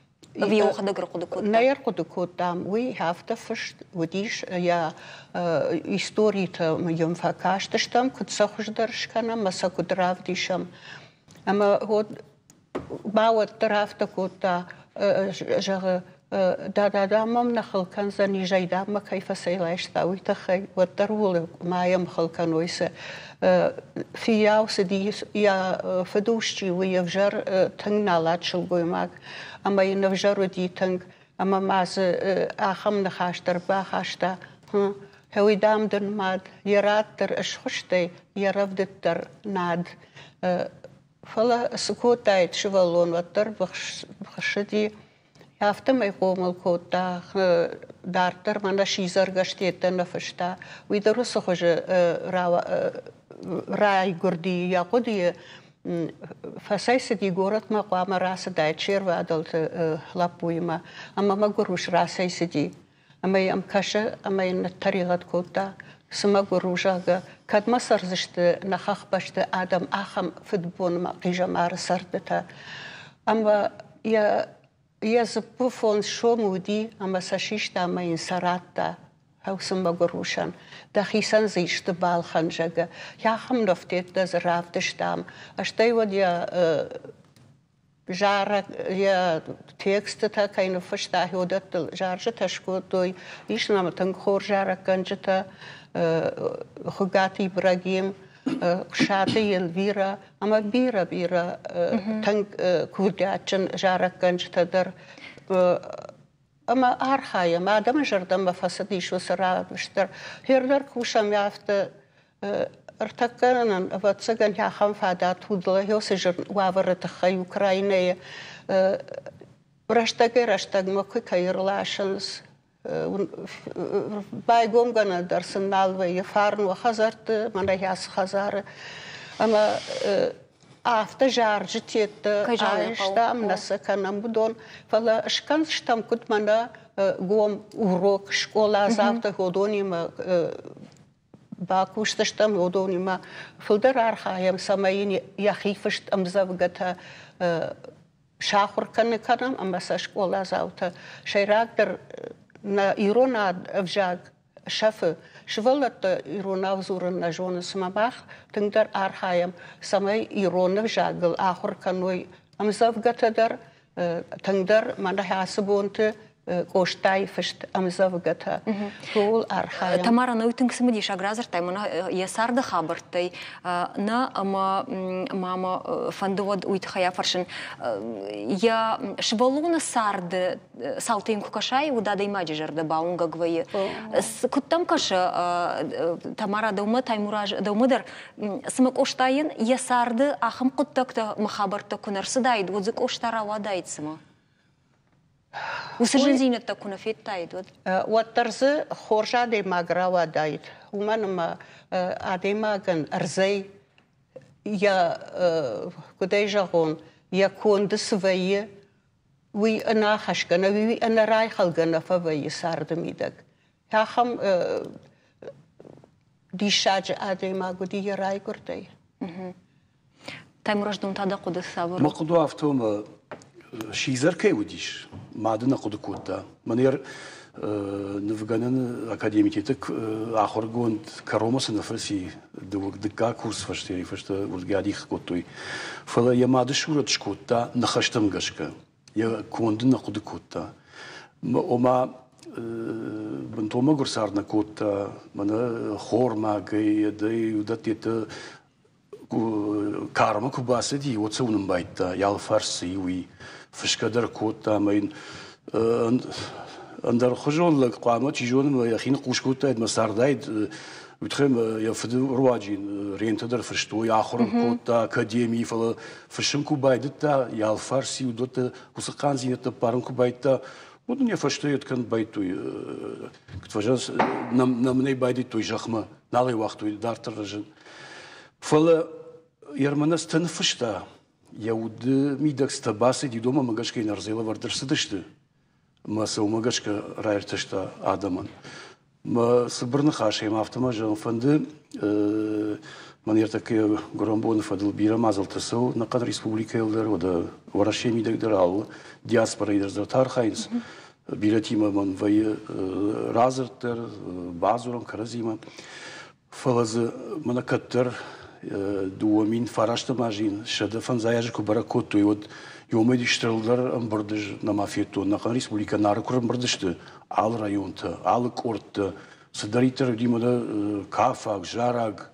Ӕви йӕхӕдӕг ӕрхъуыды кодта? Нӕ ӕрхъуыды кодтам. Уый афтӕ фыст уыдис йӕ историтӕ йӕм фӕкастыстӕм, куыд сӕ хуыздӕр скӕнӕм ӕмӕ сӕ куыд равдисӕм. Ӕмӕ вот ма уӕддӕр афтӕ кодта, зӕгъы, дада мӕм нӕ хыл кӕндзӕни, зӕйдам мӕ кӕй фӕцӕйлайста, уый тыххӕй, уӕддӕр ууыл ма йӕм хыл кӕной цы. Фиййау цыди, йӕ фыдыус чи уый ӕвзӕр тынг налат сылгоймаг, ӕмӕ йын ӕвзӕр уыди тынг, ӕмӕ ма дзы ахӕм ныхас дӕр бахаста, Уый, дам, дын мад, йӕ рад дӕр ысхуыстӕй, йӕ рӕвдыд дӕр над. Фӕлӕ цы кодтаид сывӕллон, уӕддӕр быхсыди. Афтӕмӕй хъомыл кодта, дарддӕр мӕнӕ сидзӕргӕстеттӕ нӕ фыста. Уый дӕр уыцы хуызы райгуырди йӕ хъуыдыйы. Фӕцӕйцыди горӕтмӕ, хъуамӕ рацыдаид се рвадӕлты лӕппуимӕ. Ӕмӕ мӕгуыр ус рацӕйцыди. Ӕмӕ йӕм кӕсы ӕмӕ йын ныттӕригъӕд кодта, цы мӕгуыр у, зӕгъгӕ, кӕдмӕ цӕрдзысты нӕ хӕхбӕсты адӕм ахӕм фыдбонмӕ хъизӕмары цӕрдтытӕ. Ӕмӕ йӕ йӕ дзыппы фондз сомы уыди ӕмӕ сӕ систа ӕмӕ йын сӕ радта. Хӕу цы мӕгуыр усӕн, дӕхицӕн дзы исты балхӕн, зӕгъгӕ. Ахӕм нывтӕ дзы равдыстам. Стӕй уӕд йӕ зарӕг, йӕ текстытӕ кӕй ныффыста, уыдӕттыл зарджытӕ скодтой. Ис нӕм тынг хорз зарӕггӕнджытӕ Хуыгаты Ибрагим, Хъуысаты Эльвирӕ ӕмӕ бирӕ-бирӕ тынг курдиатджын зарӕггӕнджытӕ дӕр. Ӕмӕ архайӕм, адӕмы зӕрдӕмӕ фӕцыдис уыцы равдыст дӕр. Хердӕр кусӕм афтӕ ӕртӕккӕ нын, ӕвӕццӕгӕн, ахӕм фадат уыд Лӕгосы зын уавӕры тыххӕй Украинӕйы рӕстӕгӕй-рӕстӕгмӕ куы кӕй ӕрласынц, байгомгӕнӕн дӕр сын нал вӕййы фарн уӕ хӕдзӕртты, мӕнӕ ацы хӕдзары. Ӕмӕ афтӕ зарджытӕ айстам, нӕ сӕ кӕнӕм уыдон, фӕлӕ скӕндзыстӕм куыд мӕнӕ гом урок скъоладзаутӕ уыдонимӕ бакусдзыстӕм, уыдонимӕ фылдӕр архайӕм, цӕмӕй йын йӕхи фыст ӕмдзӕвгӕтӕ сахуыр кӕны кӕнӕм ӕмӕ сӕ скъоладзаутӕ сӕйрагдӕр нӕ ирон ӕвзаг сӕфы. Сывӕллӕттӕ иронау дзурын нӕ зонынц ӕмӕ мах тынгдӕр архайӕм, цӕмӕй ирон ӕвзагыл ахуыр кӕной ӕмдзӕвгӕтӕ дӕр, тынгдӕр мӕнӕ ацы бонты Къостайы фыст ӕмдзӕвгӕтӕ. Ууыл архайӕм. Тамара, нӕ тынг цымыдисаг радзырдтай мӕнӕ йӕ царды хабӕрттӕй нӕ ӕмӕ ма мӕ фӕнды уӕд уый тыххӕй афӕрсын. Йӕ сывӕллоны царды цаутӕ йын куы кӕсай, уӕд адӕймаджы зӕрдӕ бауынгӕг вӕййы. Куыд дӕм кӕсы, Тамара, дӕумӕ, Таймураз, дӕумӕ дӕр, цымӕ Къостайӕн йӕ царды ахӕм хъуыддӕгтӕ мӕ хабӕрттӕ куы нӕ рцыдаид, уӕд дзы Къоста рауадаид цымӕ? Уыцы зындзинӕдтӕ куы нӕ федтаид, уӕд? Уӕддӕр дзы хорз адӕймаг рауадаид, уымӕн ӕмӕ адӕймагӕн ӕрдзӕй йӕ, куыд ӕй зӕгъон, йӕ конды цы вӕййы, уый ӕнӕахӕсгӕ нӕ, уый ӕнӕрайхӕлгӕ нӕ фӕвӕййы царды мидӕг. Ахӕм диссаджы адӕймаг уыди йӕ райгуырдӕй. Таймураз, дон та дӕ хъуыды цавӕр? Мӕ хъуыды афтӕ ӕмӕ сидзӕр кӕй уыдис, мады нӕ хъуыды кодта. Мӕн Нывгӕнӕны академитеты ахуыргонд кӕронмӕ цы нӕ фӕци, дыккаг курс фӕстӕ фӕстӕ уырдгӕ адих кодтой. Фӕлӕ йӕ мады сурӕт скодта ныхӕстӕм гӕсгӕ. Йӕ конд нӕ хъуыды кодта. Ома бынтон мӕгуыр цард нӕ кодта, мӕнӕ хормагӕй, ӕдӕй, уыдӕттӕ кармӕ куы бацыди, уӕд сӕ уынын байдыдта, йӕ алыфарс цы и, уый. Фысгӕ дӕр кодта ӕмӕ йын ӕндӕрхуызон лӕг хъуамӕ, чи зоны, мӕ йӕхи ныхъхъус кодтаид, мӕ цардаид. Уый тыххӕй йӕ фыды руаджы йын рентӕ дӕр фыстой, ахуыр кодта академийы, фӕлӕ фыссын куы байдыдта, йӕ алыфарс уыдӕттӕ, уыцы хъӕндзинӕдтӕ ӕппарын куы байдыдта, уӕд ын йӕ фӕстӕ йед кӕнын байдыдтой, куыд фӕзӕгъынц, нӕмынӕй байдыдтой зӕхмӕ, нал ӕй уагътой дарддӕр рӕзын. Фӕлӕ Ерманӕстӕ ныффыста, йӕ уды мидӕг цытӕ бацыди, уыдонмӕ гӕсгӕ йын ӕрдзӕй лӕвӕрд ӕрцыдысты ӕмӕ сӕ уымӕ гӕсгӕ раиртӕста адӕмӕн. Мӕ цыбыр ныхасӕй мӕ афтӕ ма зӕгъын фӕнды, мӕн ӕртӕккӕ гуырӕнбоны фӕдыл бирӕ мадзӕлттӕ цӕуы нӕхъӕн республикӕйыл дӕр, уӕдӕ Уӕрӕсейы мидӕг дӕр алы диаспорайы дӕр дзырд архайынц. Бирӕтимӕ мӕн вӕййы радзырд дӕр, бадзурӕм кӕрӕдзимӕ. Фӕлӕ дзы мӕнӕ кӕддӕр 2009 азы йын 150 азы куы бӕрӕг кодтой, уӕд иумӕ стырдӕр ӕмбырды нӕма федтон. Нӕхъӕн республикӕ Нары куы ӕрӕмбырд сты, алы районтӕ, алы къордтӕ, цыдӕриддӕр уыди мӕнӕ кафӕг, зарӕг,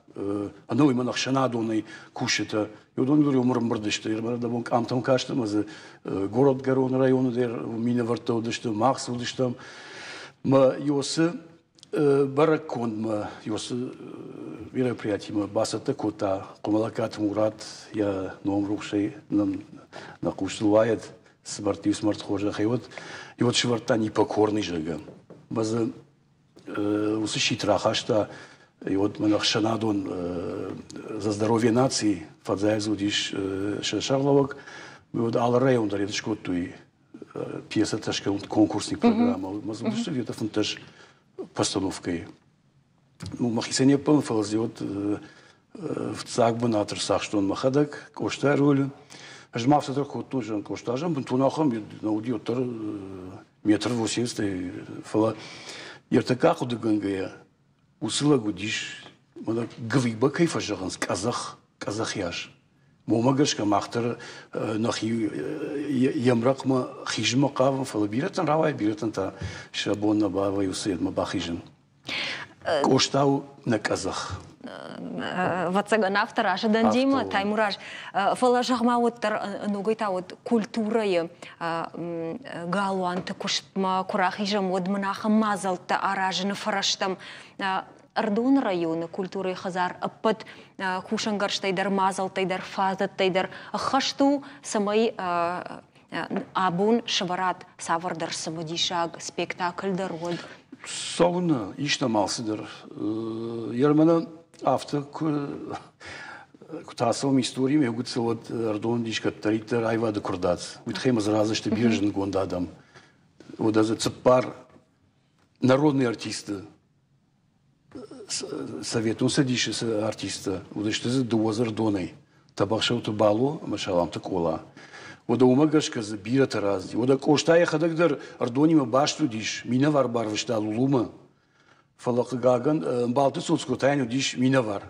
ӕнӕуый мӕнӕ ӕхсӕнадонӕй кусджытӕ. Уыдон дӕр иумӕ ӕрӕмбырд сты. Ӕрмӕст къамтӕм кастӕн ӕмӕ дзы горӕтгӕрон районы дӕр минӕвӕрттӕ уыдысты, мах цы уыдыстӕм. Мӕ Иосы Бӕрӕггондмӕ уыцы мероприятимӕ бацӕттӕ кодта Къуымӕлӕгкаты Мурат, йӕ ном рухсӕй нын нӕ хъустыл уайӕд, цыбырт-иу смӕрд хорзӕхӕй уӕд. И вот сывӕрдта непокорный, зӕгъгӕ. Мӕ дзы уыцы щит рахаста, и вот мӕн ӕхсӕнадон «За здоровье нации» фӕдзӕйдз уыдис сӕ сӕргълӕууӕг. Вот алы район дӕр скодтой пьесӕтӕ скӕнут конкурсный программа. Мӕ дзы уыдысты где-то 15 постановкӕйы. Ну, мӕхицӕн не ппӕлын, фӕлӕ дзы вот фыццаг бынат ӕрцахстон мӕхӕдӕг Къостайы ролы. Ӕз ма афтӕ дӕр кодтон, зӕгъын, Къоста зӕгъын, бынтон ахӕм нӕ уыди, уӕддӕр метр восемьдесят, фӕлӕ йе ртӕккӕ ахъуыдыгӕнгӕйӕ уыцы лӕг уыдис, мӕнӕ гвиба кӕй фӕзӕгъынц, къӕдзӕх, къӕдзӕхйас. Уымӕ гӕсгӕ мах дӕр нӕхи йе мрӕхъмӕ хизынмӕ хъавӕм, фӕлӕ бирӕтӕн рауайы, бирӕтӕн та сӕ бон нӕ бавӕййы уыцы йедмӕ бахизын. Къоста у нӕ къӕдзӕх. Ӕвӕццӕгӕн, афтӕ разы дӕн демӕ, Таймураз. Фӕлӕ зӕгъ-ма уӕддӕр ногӕй та уӕд культурӕйы галуанты куыстмӕ куы рахизӕм, уӕд мын ахӕм мадзӕлттӕ аразыны фӕрӕзтӕм Ӕрыдоны районы культурӕйы хӕдзар ӕппӕт кусӕнгӕрзтӕй дӕр, мадзӕлттӕй дӕр, фадӕттӕй дӕр ӕххӕст у, цӕмӕй абон сӕвӕрат цавӕрдӕр цымыдисаг спектакль дӕр уӕд. Цӕуыннӕ, ис нӕм алцыдӕр. Ерманы афтӕ куы куы та цӕуӕм историмӕ, гуыццыл уӕд Ӕрыдоны дис кӕддӕриддӕр аивады куырдадз. Уый тыххӕй ма дзы рацыдысты бирӕ зындгонд адӕм. Уӕдӕ дзы цыппар народные артисты Советон Цӕдисы цы артисттӕ уыдысты дзы дыууӕ дзырдонӕй Тӕбӕхсӕуты Бало ӕмӕ Саламты Къола. Уӕдӕ уымӕ гӕсгӕ дзы бирӕтӕ рацыди. Уӕдӕ Къоста йӕхӕдӕг дӕр Ӕрдонимӕ баст уыдис, минӕвар барвыста Лулумӕ. Фӕлӕ, хъыгагӕн, Ӕмбалты Цоцко та йын уыдис минӕвар.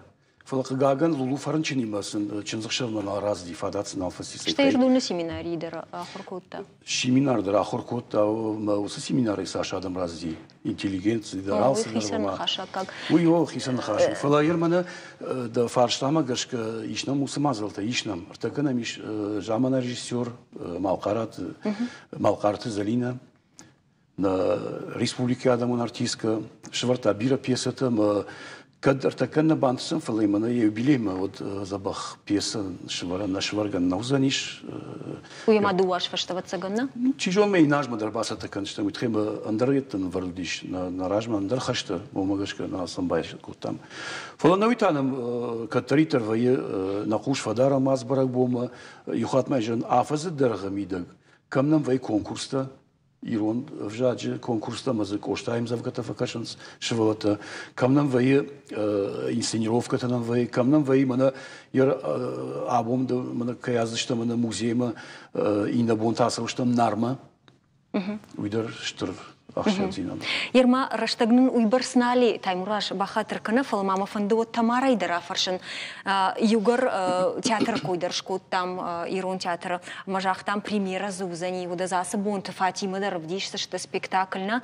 Фӕлӕ, хъыгагӕн, Лулу фӕрынчынимӕ сын чындзӕхсӕвмӕ нал рацыди, фадат сын нал фӕци. Стӕй Ӕрдоны семинарийы дӕр ахуыр кодта. Семинар дӕр ахуыр кодта, ӕмӕ уыцы семинарӕй цас адӕм рацыди, интеллигенци дӕр, алцы дӕр. Хицӕн ныхасаккаг. Уый о, хицӕн ныхас у. Фӕлӕ Ерманы дӕ фарстамӕ гӕсгӕ ис нӕм уыцы мадзӕлттӕ, ис нӕм. Ӕртӕккӕ нӕм ис замана режиссер Малхъарты Зӕлинӕ, нӕ республикӕйы адӕмон артисткӕ, сӕвӕрдта бирӕ пьесӕтӕ ӕмӕ кӕд ӕртӕккӕ нӕ бантыстӕн, фӕлӕ мӕнӕ йӕ юбилеймӕ уӕд дзӕбӕх пьесӕ сӕвӕрӕн нӕ сӕвӕргӕн нӕ уыдзӕнис. Уый ма дыууӕ азы фӕстӕ, ӕвӕццӕгӕн, нӕ? Чи зоны, мӕ иннӕ азмӕ дӕр бацӕттӕ кӕндзыстӕм, уый тыххӕй мӕ ӕндӕр йедтӕн ӕвӕрд уыдис нӕ размӕ ӕндӕр хӕстӕ, уымӕ гӕсгӕ нӕ сын байсӕт кодтам. Фӕлӕ нӕуый та нӕм кӕддӕриддӕр вӕййы нӕ хъус фӕдарӕм ацы бӕрӕгбонмӕ, иу хатт ма зӕгъын, афӕдзы дӕргъы мидӕг кӕм нӕм вӕййы конкурстӕ, ирон ӕвзаджы конкурстӕ ӕмӕ дзы Къостайы ӕмдзӕвгӕтӕ фӕкӕсынц сывӕллӕттӕ. Кӕм нӕм вӕййы инсценировкӕтӕ нӕм вӕййы, кӕм нӕм вӕййы мӕнӕ абон мӕнӕ кӕй аздзыстӕм мӕнӕ музеймӕ, иннӕ бон та ацӕудзыстӕм Нармӕ. Уый дӕр стыр ахсджиагдзинад. Ерма рӕстӕг нын уыйбӕрц нал и, Таймураз, бахатыр кӕны, фӕлӕ ма мӕ фӕнды уӕд Тамарӕй дӕр афӕрсын. Иугӕр театры кой дӕр скодтам, ирон театры, ӕмӕ загътам, премьерӕ дзы уыдзӕни, уӕдӕ дзы ацы бонты Фатимӕ дӕр ӕвдисдзысты спектакль нӕ.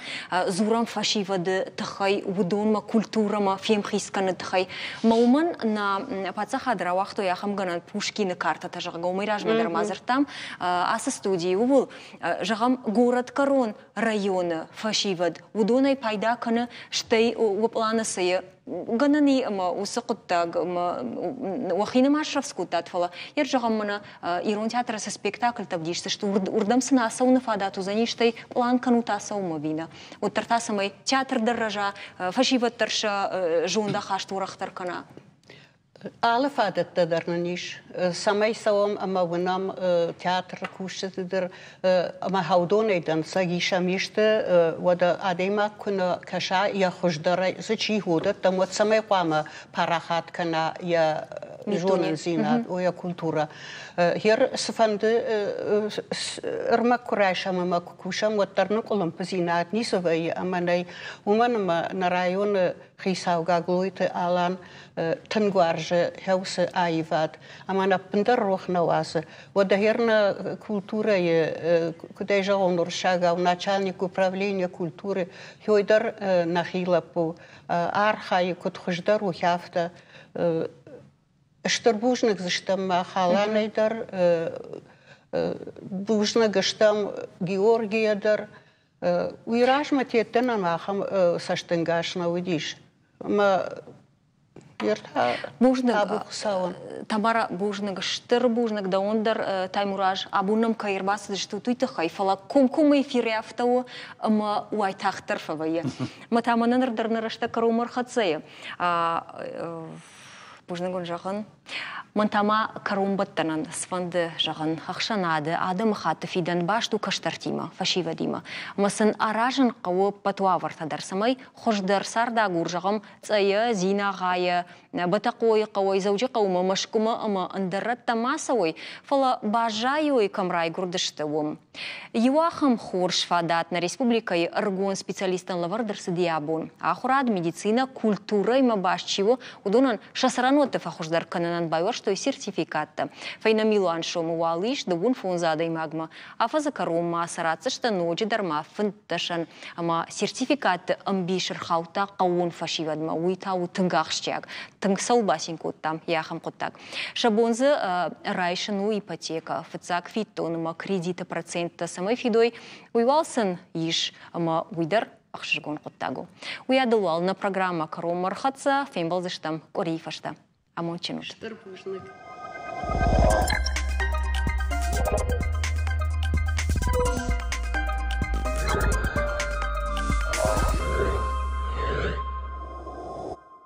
Дзурӕм фӕсивӕды тыххӕй, уыдонмӕ, культурӕмӕ фемхиц кӕныны тыххӕй. Мӕ уымӕн нӕ паддзахады рауагътой ахӕм гӕнӕн Пушкины картӕтӕ, зӕгъгӕ, уымӕй размӕ дӕр ма дзырдтам ацы студийы ууыл. Зӕгъӕм, горӕтгӕрон районы фӕсивӕд уыдонӕй пайда кӕны, стӕй уӕ пъланы цы гӕнӕн и ӕмӕ уыцы хъуыддаг ӕмӕ уӕхи нӕма срӕвдз кодтат, фӕлӕ йӕ зӕгъӕм, мӕнӕ ирон театры цы спектакльтӕ ӕвдисдзысты, уырдӕм сын ацӕуыны фадат уыдзӕни, стӕй пълан кӕнут ацӕуынмӕ ӕви нӕ? Уӕддӕр та цӕмӕй театр дӕр рӕза, фӕсивӕд дӕр сӕ зондахаст уӕрӕхдӕр кӕна. Алы фадӕттӕ дӕр нын ис, цӕмӕй цӕуӕм ӕмӕ уынӕм театры кусджыты дӕр ӕмӕ хӕудонӕй дӕнцӕг исӕм исты, уӕдӕ адӕймаг куы нӕ кӕса йӕ хуыздӕрӕй дзы чи уыдӕттӕм, уӕд цӕмӕй хъуамӕ парахат кӕна йӕ зонындзинад, йӕ культурӕ. Гъер цыфӕнды ӕрмӕг куы райсӕм ӕмӕ куы кусӕм, уӕддӕр нын къуылымпыдзинад ницы вӕййы ӕмӕ нӕй, уымӕн ӕмӕ нӕ районы хицау Гаглойты Алан тынг уарзы хӕусы аивад ӕмӕ нӕ ӕппындӕр рох нӕ уадзы. Уӕдӕ нӕ культурӕйы, куыдӕй зӕгъон уырыссагау, начальник управления культуры, хёй дӕр нӕхи лӕппу архайы, куыд хуыздӕр у, афтӕ. Стыр бузныг дзы стӕм мӕ халӕнӕй дӕр, бузныг стӕм Георгийӕ дӕр. Уый размӕ теттӕнӕн ахӕм цӕстӕнгас нӕ уыдис. Ӕмӕ Бузныг, Тамара, бузныг, стыр бузныг дӕуӕн дӕр, Таймураз, абон нӕм кӕй ӕрбацыдыстут, уый тыххӕй, фӕлӕ комкоммӕ эфиры афтӕ у, ӕмӕ уайтагъддӕр фӕвӕййы. Мӕ та мӕнӕ ныр дӕр нӕ рӕстӕг кӕронмӕ ӕрхӕццӕ и. Бузныг уын зӕгъын. Мӕн та ма кӕронбӕттӕнӕн цыфӕнды зӕгъын, ӕхсӕнады, адӕмыхатты фидӕн баст у кӕстӕртимӕ, фӕсивӕдимӕ. Ӕмӕ сын аразын хъӕуы ӕппӕт уавӕртӕ дӕр, цӕмӕй хуыздӕр цардагур, зӕгъӕм, Цъӕйӕ, Дзинагъайӕ, Бӕтӕхъойы хъӕуӕй Дзӕуджыхъӕумӕ, Мӕскуымӕ ӕмӕ ӕндӕр рӕттӕм ма цӕуой, фӕлӕ баззайой, кӕм райгуырдысты, уым. Иу ахӕм хорз фадат нӕ республикӕйы ӕрыгон специалисттӕн лӕвӕрд ӕрцыди абон. Ахуырад, медицинӕ, культурӕимӕ баст чи у, уыдонӕн сӕ цӕрӕнуӕтты фӕхуыздӕр кӕнынӕн байуӕрстой сертификаттӕ. Фӕйнӕ милуан сомы уал ис 35 адӕймагмӕ. Афӕдзы кӕронмӕ сӕ ратдзысты ноджыдӕр ма фынддӕсӕн. Ӕмӕ сертификатты ӕмбис ӕрхаудта хъӕууон фӕсивӕдмӕ. Уый та у тынг ахсджиаг. Тынг цӕуыл бацин кодтам йӕ ахӕм хъуыддаг. Сӕ бон дзы райсын у ипотекӕ, фыццаг фиддон ӕмӕ кредиты проценттӕ цӕмӕй фидой, уый уал сын ис, ӕмӕ уый дӕр ӕхсызгон хъуыддаг у. Уыйадыл уал нӕ программӕ кӕронмӕ ӕрхӕццӕ, фембӕлдзыстӕм къуырийы фӕстӕ. Амондджын ут! Стыр бузныг.